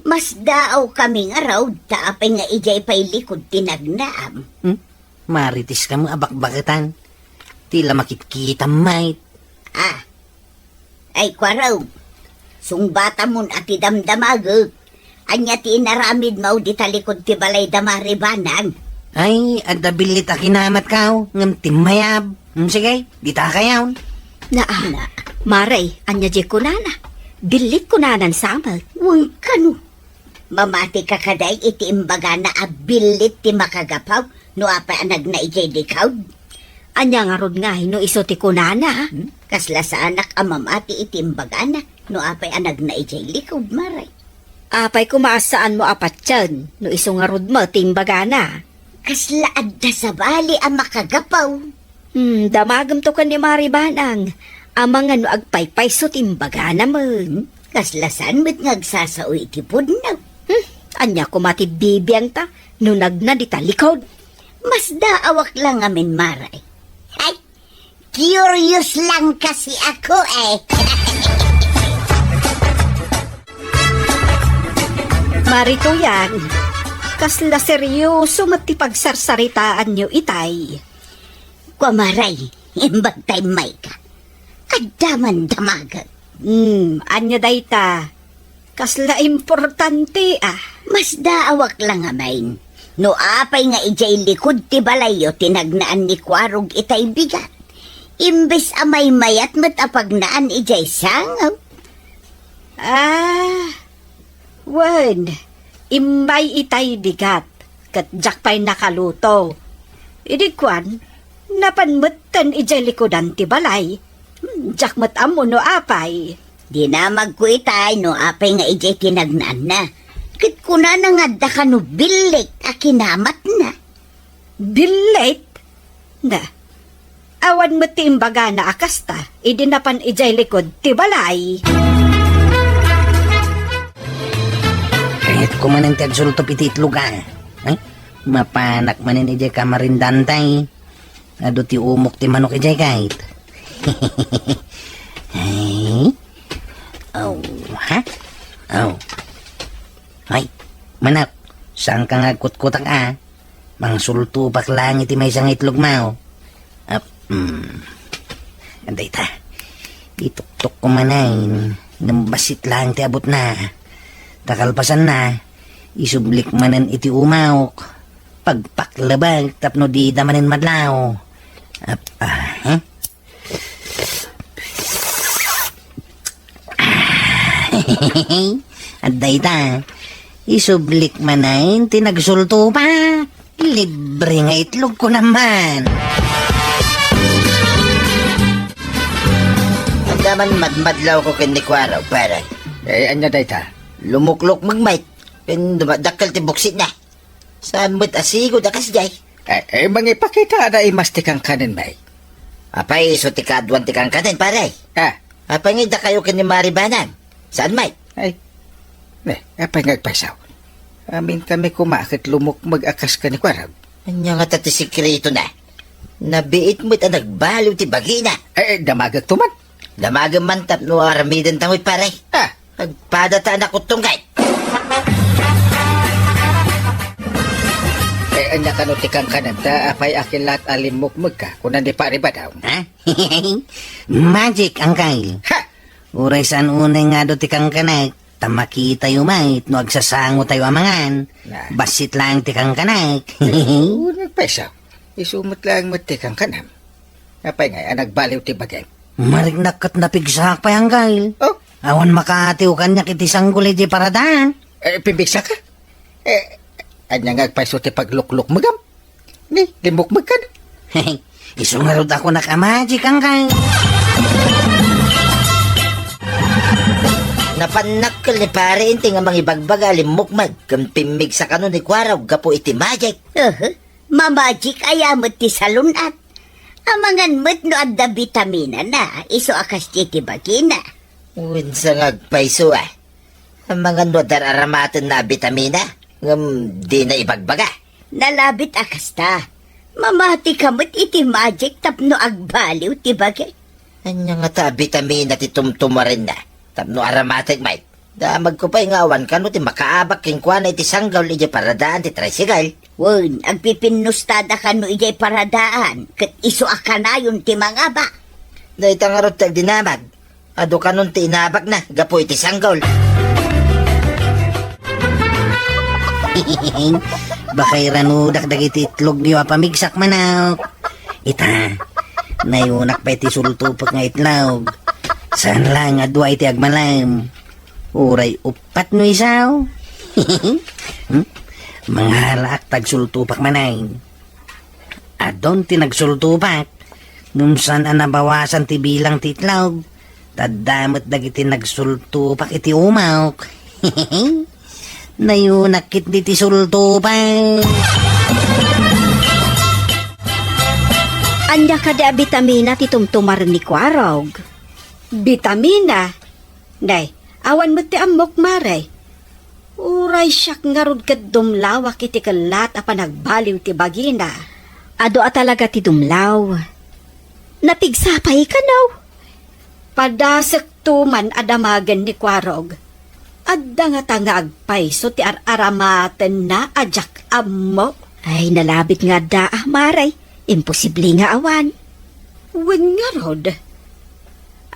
Masdaawkami ngarud, ta apay nga idiay pay likud ti nagnaam. Hmm? Maritiskami a bakbaketan. Ti la makitkitam met. Ah. Ay, Kuarog, sungbatamon a ti damdamagek. Ania ti inaramidmo dita likud ti balay da Mari Banang? Ay, adda billit a kinamatko, ngem timmayab. Hmm, sige, dita kayaw. Naa, Na. Mare, ania diay kunana? Billit kunanan sa met. Wen kano, mamatika kadi iti imbagana a billit ti makagapu no apay a nagna idiay likud? Ania ngarud ngay no isu ti kunana? Hmm? Kasla saanak a mamati iti imbagana no apay a nagna idiay likud, Mare. Apay koma a saanmo a patien no isu ngarud met ti imbagana? Kasla adda sabali a makagapu. Hmm, damagemto ken ni Mari Banang. Amangan no agpaypayso ti imbagana met. Hmm, kasla saan met nga agsasao iti pudno. Hmm, ania koma ti bibiangta no nagna dita likud? Masdaawak la ngamin, Mare. Ay, curious lang kasi ako, eh. Mari Tuyang, kasla seryoso met ti pagsarsaritaanyo itay. Kua, Mare, imbag ta immayka. Adda man damagek. Hmm, ania dayta? Kasla importante, ah. Masdaawak la ngamin. No apay nga idiay likud ti balayyo ti nagnaan ni Kuarog itay bigat, imbes a maymayat met a pagnaan idiay sangaw. Ah, wen, immay itay bigat, ket diak pay nakaluto. Idi kuan, napan metten idiay likudan ti balay. Hmm, diak met ammo no apay. Dinamagko itay no apay nga idiay ti nagnaanna. Ket kunana nga adda kano billit a kinamatna. Billit? Na, awan met ti imbagana a kasta, idi napan idiay likud ti balay. Kayatko manen ti agsultup iti itlog, a. Ay, mapanak manen idiay kamarindanta, e. Adu ti umok ti manok idiay kayat. Ay. Aw, ha? Aw. Ay, manok, saanka nga agkutkutak, a? Mangsultupak laeng iti maysa nga itlog, maw. Ap-, mm. Dayta. Ituktok ko manen, ngem bassit laeng ti abutna. Ta kalpasanna, isublik manen iti umawk. Pagpaklebek tapno dida manen madlaw. Ap-, ah, hmm? Adda ita. Isublik manen ti nagsultupak. Libre nga itlog ko naman. Adda man madmadlawko ken ni Kuarog, pare. Eh, ania dayta? Lumuklok met, Mike. Ken dumadakkel ti buksitna. Saan met a sigud a kasdiay? Eh, eh, mangipakita a naimas ti kankanen, Mike. Apay, isu ti kaaduan ti kankanen, pare? Ah. Apay nga dakayo ken ni Mari Banang? Saan, Mike? Ay. Ne, apay nga agpayso? Amin kami koma ket lumukmeg a kas ken ni Kuarog. Ania ngata ti sekretona? Nabiit met a nagbaliw ti bagina. Eh, eh, damagekto man. Damagem man tapno aramidenta met, pare. Ah. Agpadata a nakuttong, kay. Eh, ania kano ti kankananta, apay a kilat a limmukmegka, kuna ni Pari Badaw? Ha? Magic, Angkay. Ha! Uray saan unay nga adu ti kankanek, ta makitayo met no agsasangotayo a mangan. Na. Bassit laeng ti kankanek. Oo, nagpayso. Isu met laeng met ti kankanam. Apay ngay a nagbaliw ti bagim? Mariknak ket napigsak pay, Angkay. Oh? Awan makaatiw kaniak iti sanggol iti paradaan. Eh, pimmigsaka? Eh, ania nga agpayso ti pagluklukmegam? Ni, limmukmegkan? Isu ngarud a kunak a magic, Angkay. Napannakkel ni Pare Inti nga mangibagbaga a limmukmeg ken pimmigsa kano ni Kuarog gapu iti magic. Aha. Mamajik aya met ti salun-at. Amangan met no adda bitaminana, isu a kasdiay ti bagina. Wen sa nga agpayso, a. Amangan no adda ar-aramatenna a bitamina, ngem dina ibagbaga. Nalabit a kasta. Mamati ka met iti magic tapno agbaliw ti bagi. Ania ngata a bitamina ti tumtumarenna tapno aramatek, Mike? Damagko pay nga awan kano ti makaabak kenkuana iti sanggol idiay paradaan ti tricycle. Wen, agpipinnustada kano idiay paradaan, ket isu a kanayon ti mangabak. Dayta ngarud ti agdinamag. Adu kanon ti inabakna gapu iti sanggol. Bakay ranudak dagiti itlogyo a pamigsak, manok. Ita, nayunak pay ti sultupak nga itlog. Saan laeng a dua iti agmalem. Uray uppat no isaw. Hmm? Mangalaak ta agsultupak manen. Adun ti nagsultupak, ngem saan a nabawasan ti bilang ti itlog. Ta adda met dagiti nagsultupak iti umawk. Nayunak ketdi ti sultupak. Ania kadi a bitamina ti tumtumaren ni Kuarog? Bitamina? Nay, awan met ti ammok, Mare. Uray siak ngarud ket dumlawak iti kellat a panagbaliw ti bagina. Adu a talaga ti dumlaw. Napigsa pay kano? Padasekto man a damagen ni Kuarog. Adda ngata nga agpayso ti ar-aramatenna a diak ammo? Ay, nalabit nga adda, a, Mare. Imposible nga awan. Wen ngarud.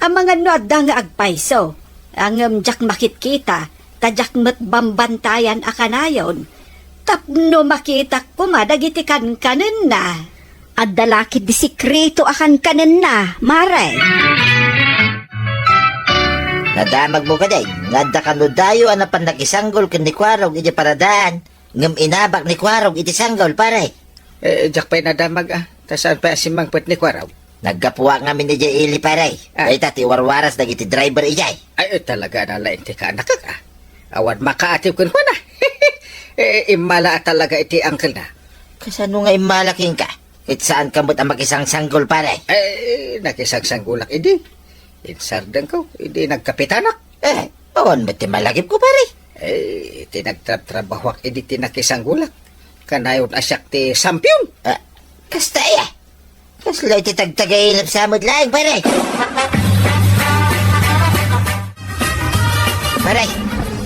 Amangan no adda nga agpayso, ngem diak makitkita, ta diak met bambantayan a kanayon. tapno makitak koma dagiti kankanenna. Adda la ketdi sekreto a kankanenna, Mare. Nadamagmo kadi nga adda kano dayo a napan nakisanggol ken ni Kuarog idiay paradaan, ngem inabak ni Kuarog iti sanggol, pare. Eh, diak pay nadamag, a. Ta saan pay a simmangpet ni Kuarog? Naggapuak ngamin idiay ili, pare. Ah. Dayta ti warwaras dagiti driver idiay. Ay, ay, talaga na laeng ti kaanakak, a. Awan makaatiw kenkuana. Eh, immala a talaga iti angkelna. Kasano nga immala kenka? Ket saanka met a makisangsanggol, pare. Eh, nakisangsanggolak idi. Insardengko, idi nagkapitanak. Eh, awan met ti malagipko, pare. Eh, ti nagtrabtrabahoak idi ti nakisanggolak. Kanayon a siak ti sampion. Ah, kasta aya. Kasla iti tagtagailap sa met laeng, pare. Pare,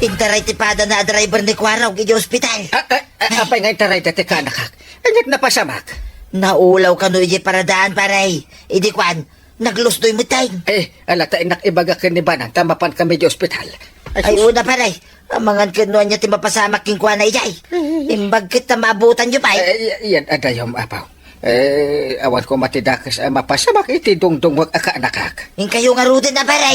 intaray ti padana a driver ni Kuarog idiay ospital. Ah, ah, ah, apay nga intaray dati kaanakak? Aniat napasamak? Naulaw kano idiay paradaan, pare. Idi kuan, naglusdoy met laeng. Eh, ala ta innak ibaga ken ni Banang ta mapan kami idiay ospital. Ay, sus. Ay, una, pare. Amangan ken no ania ti mapasamak kenkuana idiay. Imbag ket ta maabutanyo pay. Eh, y-, yan, adayom, apaw. Eh, awan koma ti dakes a mapasamak iti dungdungwak a kaanakak. Inkayo ngaruden a, pare.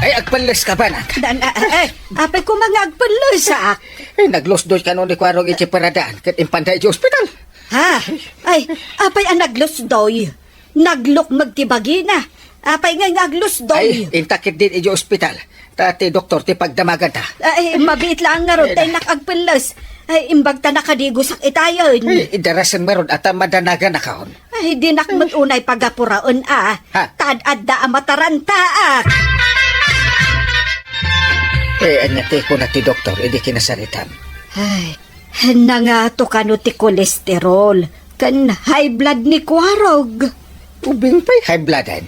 Ay, agpelles ka, Banang. Dan, a, a, ay, apay koma nga agpelles, a. Eh, naglusdoy kano ni Kuarog iti paradaan, ket impanda iti ospital. Ha? Ay, apay a naglusdoy? Naglukmeg ti bagina. Apay ngay nga aglusdoy? Ay, inta ketdin idiay ospital. Ta ti doktor ti pagdamaganta. Ay, mabiit laeng ngarud, eh, ta innak agpelles. Ay, imbag ta nakadigosak itayen. Ay, idarasem ngarud a ta madanaganakon. Ay, dinak met unay pagapuraen a. Ha? Ta ad-adda a matarantaak. Eh, ania ti kuna ti doktor idi kinasaritam? Ay, nangato kano ti kolesterol ken high blood ni Kuarog. Ubing pay high bloodan?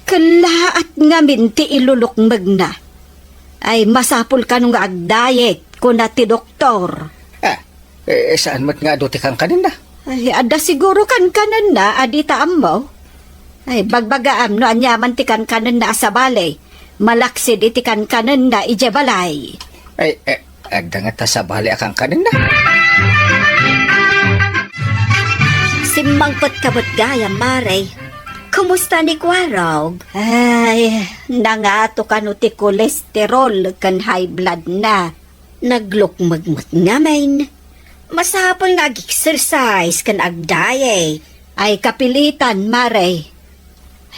Kellaat ngamin ti ilulukmegna. Ay, masapul kano nga agdayet, kuna ti doktor. Ah, eh, saan met nga adu ti kankanenna? Ay, adda siguro kankanenna a dita ammo. Ay, bagbagaam no aniaman ti kankanenna a sabali, malaksid iti kankanenna idiay balay. Ay, eh, adda ngata sabali a kankanenna? Simmangpet ka met gayam, Mare. Kumusta ni Kuarog? Ay, nangato kano ti kolesterol ken high blood na. Naglukmeg met ngamin. Masapul nga ag-exercise ken ag-diet. Ay, kapilitan, Mare.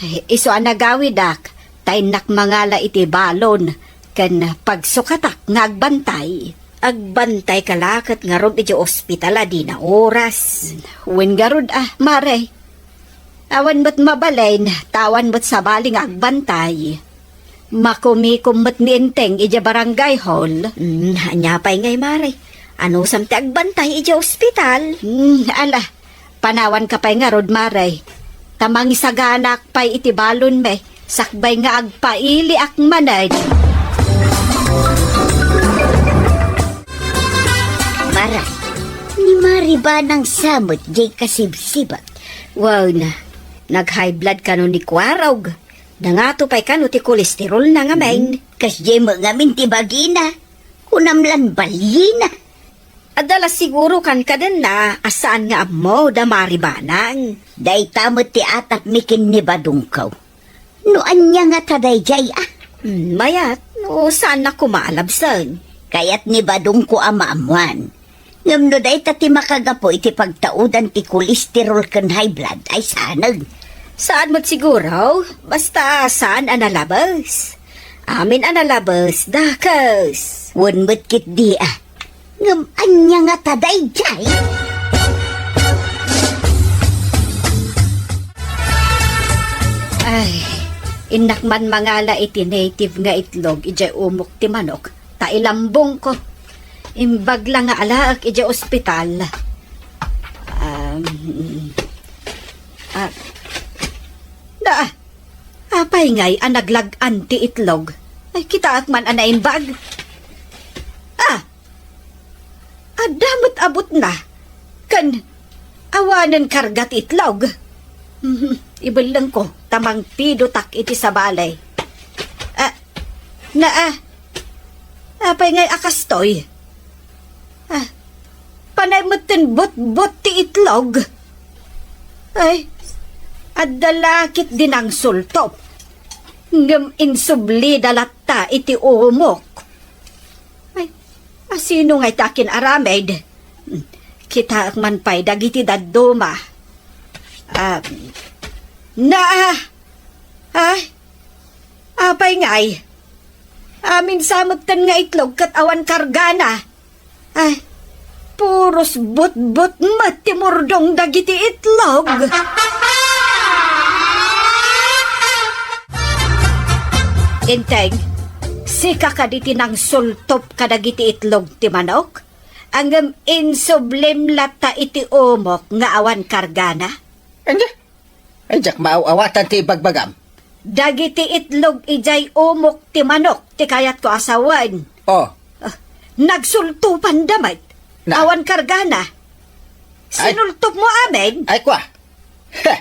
Ay, isu a nagawidak, ta innak mangala iti balon ken pagsukatak nga agbantay. Agbantay ka la ket ngarud idiay ospital a dina oras. Wen ngarud a, Mare. Awan met mabalin, ta awan met sabali nga agbantay. Makumikom met ni Enteng idiay barangay hall. Hmm, ania pay ngay, Mare? Anusam ti agbantay idiay ospital? Hmm, ala, panawanka pay ngarud, Mare. Ta mangisaganak pay iti balonmi, sakbay nga agpailiak manen. Mare, ni Mare Banang sa met diay kasibsibak. Wen, nag-high blood kano ni Kuarog. Nangato pay kano ti kolesterolna ngamin. Hmm. Kasdiay met ngamin ti bagina. Kunam lan balyina. Adda la siguro kankanenna a saan nga ammo da Mare Banang. Dayta met ti atapmi ken ni Badongko. No ania ngata daydiay a? Hmm, mayat, no saanna koma a labsen. Kayat ni Badongko a maammoan. Ngem no dayta ti makagapu iti pagtaudan ti kolesterol ken high blood, ay saanen. Saan met siguro, basta saan a nalabes. Amin a nalabes, dakes. Wen met ketdi a. Ngem ania ngata daydiay? Ay, innak man mangala iti native nga itlog idiay umok ti manok. Ta ilambongko. Imbag la nga alaek idiay ospital. Um, ah, da, apay ngay a naglag-an ti itlog? Ay, kitaek man a naimbag. Ah, adda met a butna. Ken awanen karga ti itlog. Mhm, ibellengko, ta mangpidotak iti sabali. Ah, na, ah. Apay ngay a kastoy? Ah, panay metten butbot ti itlog. Ay, adda la ketdin nangsultop. Ngem insublida latta iti umok. Ay, asino ngay ti akin-aramid? Kitaek man pay dagiti dadduma. Ah, na, ah, ay, apay ngay? Amin sa metten nga itlog ket awan kargana. Ay, puros butbot met ti murdong dagiti itlog. Integ, sika kadi ti nangsultop kadagiti itlog ti manok? Ngem insublim latta iti umok nga awan kargana? Ania? Ay, diak maaw-awatan ti ibagbagam. Dagiti itlog idiay umok ti manok ti kayatko a sawen. Oh. Ah, nagsultopanda met. Na. Awan kargana. Ay. Sinultopmo amin? Ay, kua. Heh.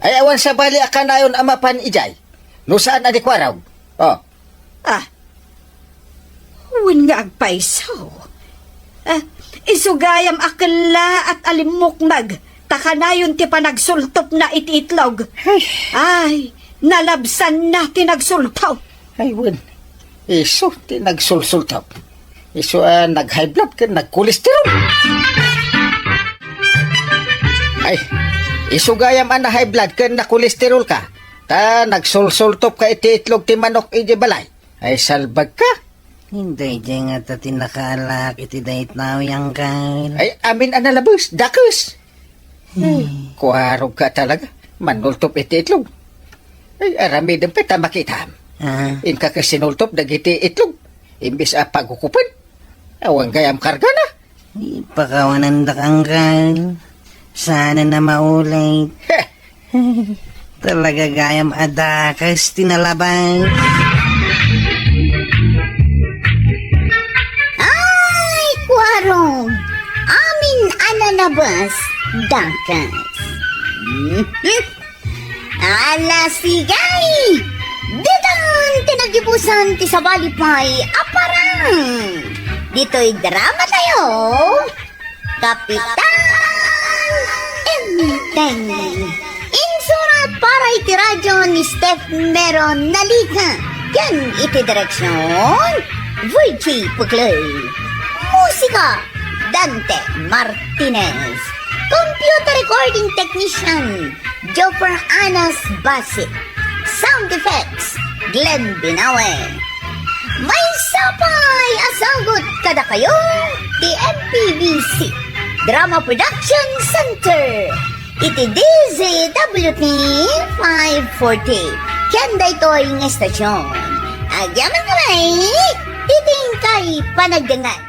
Ay, awan sabali a kanayon a mapan idiay. No saan a di kuarog. Oh. Ah. Wen nga agpayso. Ah, isu gayam a kellaat a limmukmeg, ta kanayon ti panagsultopna iti itlog. Ay. Ay, nalabsanna ti nagsultop. Ay, wen. Isu ti nagsulsultop. Isu a nag-high blood ken nagkolesterol. Ay, isu gayam a na-high blood ken nakolesterol ka. Ta nagsulsultop ka iti itlog ti manok iti balay. Ay, salbag ka. Daydiay ngata ti nakaalak iti dayta a uncle. Ay, amin a nalabes, dakes. Hmm. Ay, kuarog ka talaga. Manultop iti itlog. Ay, aramidem pay ta makitam. Ah. Inka ket sinultop dagiti itlog. Imbes a pagukupen. Awan gayam kargana. Ipakawanandak, uncle. Saan a maulit. Heh. Talaga gayam a dakes ti nalabas. Ay, kuarog! Amin a nalabas, dakes. Mhm. Ala, sige! Ditan ti nagibusan ti sabali pay a parang. Ditoy drama tayo, Kapitan Enteng. Insurat para iti radyo ni Steph Mero Nalica. Ken iti direksyon, Virgie Puclay. Musika, Dante Martinez. Computer recording technician, Joffer Anas Basit. Sound effects, Glenn Binawe. Maysa pay a sagut kadakayo ti M P B C Drama Production Center iti D Z W T five forty. Ken daytoy nga estasion, agyaman kami ti tingkay panagdengngeg.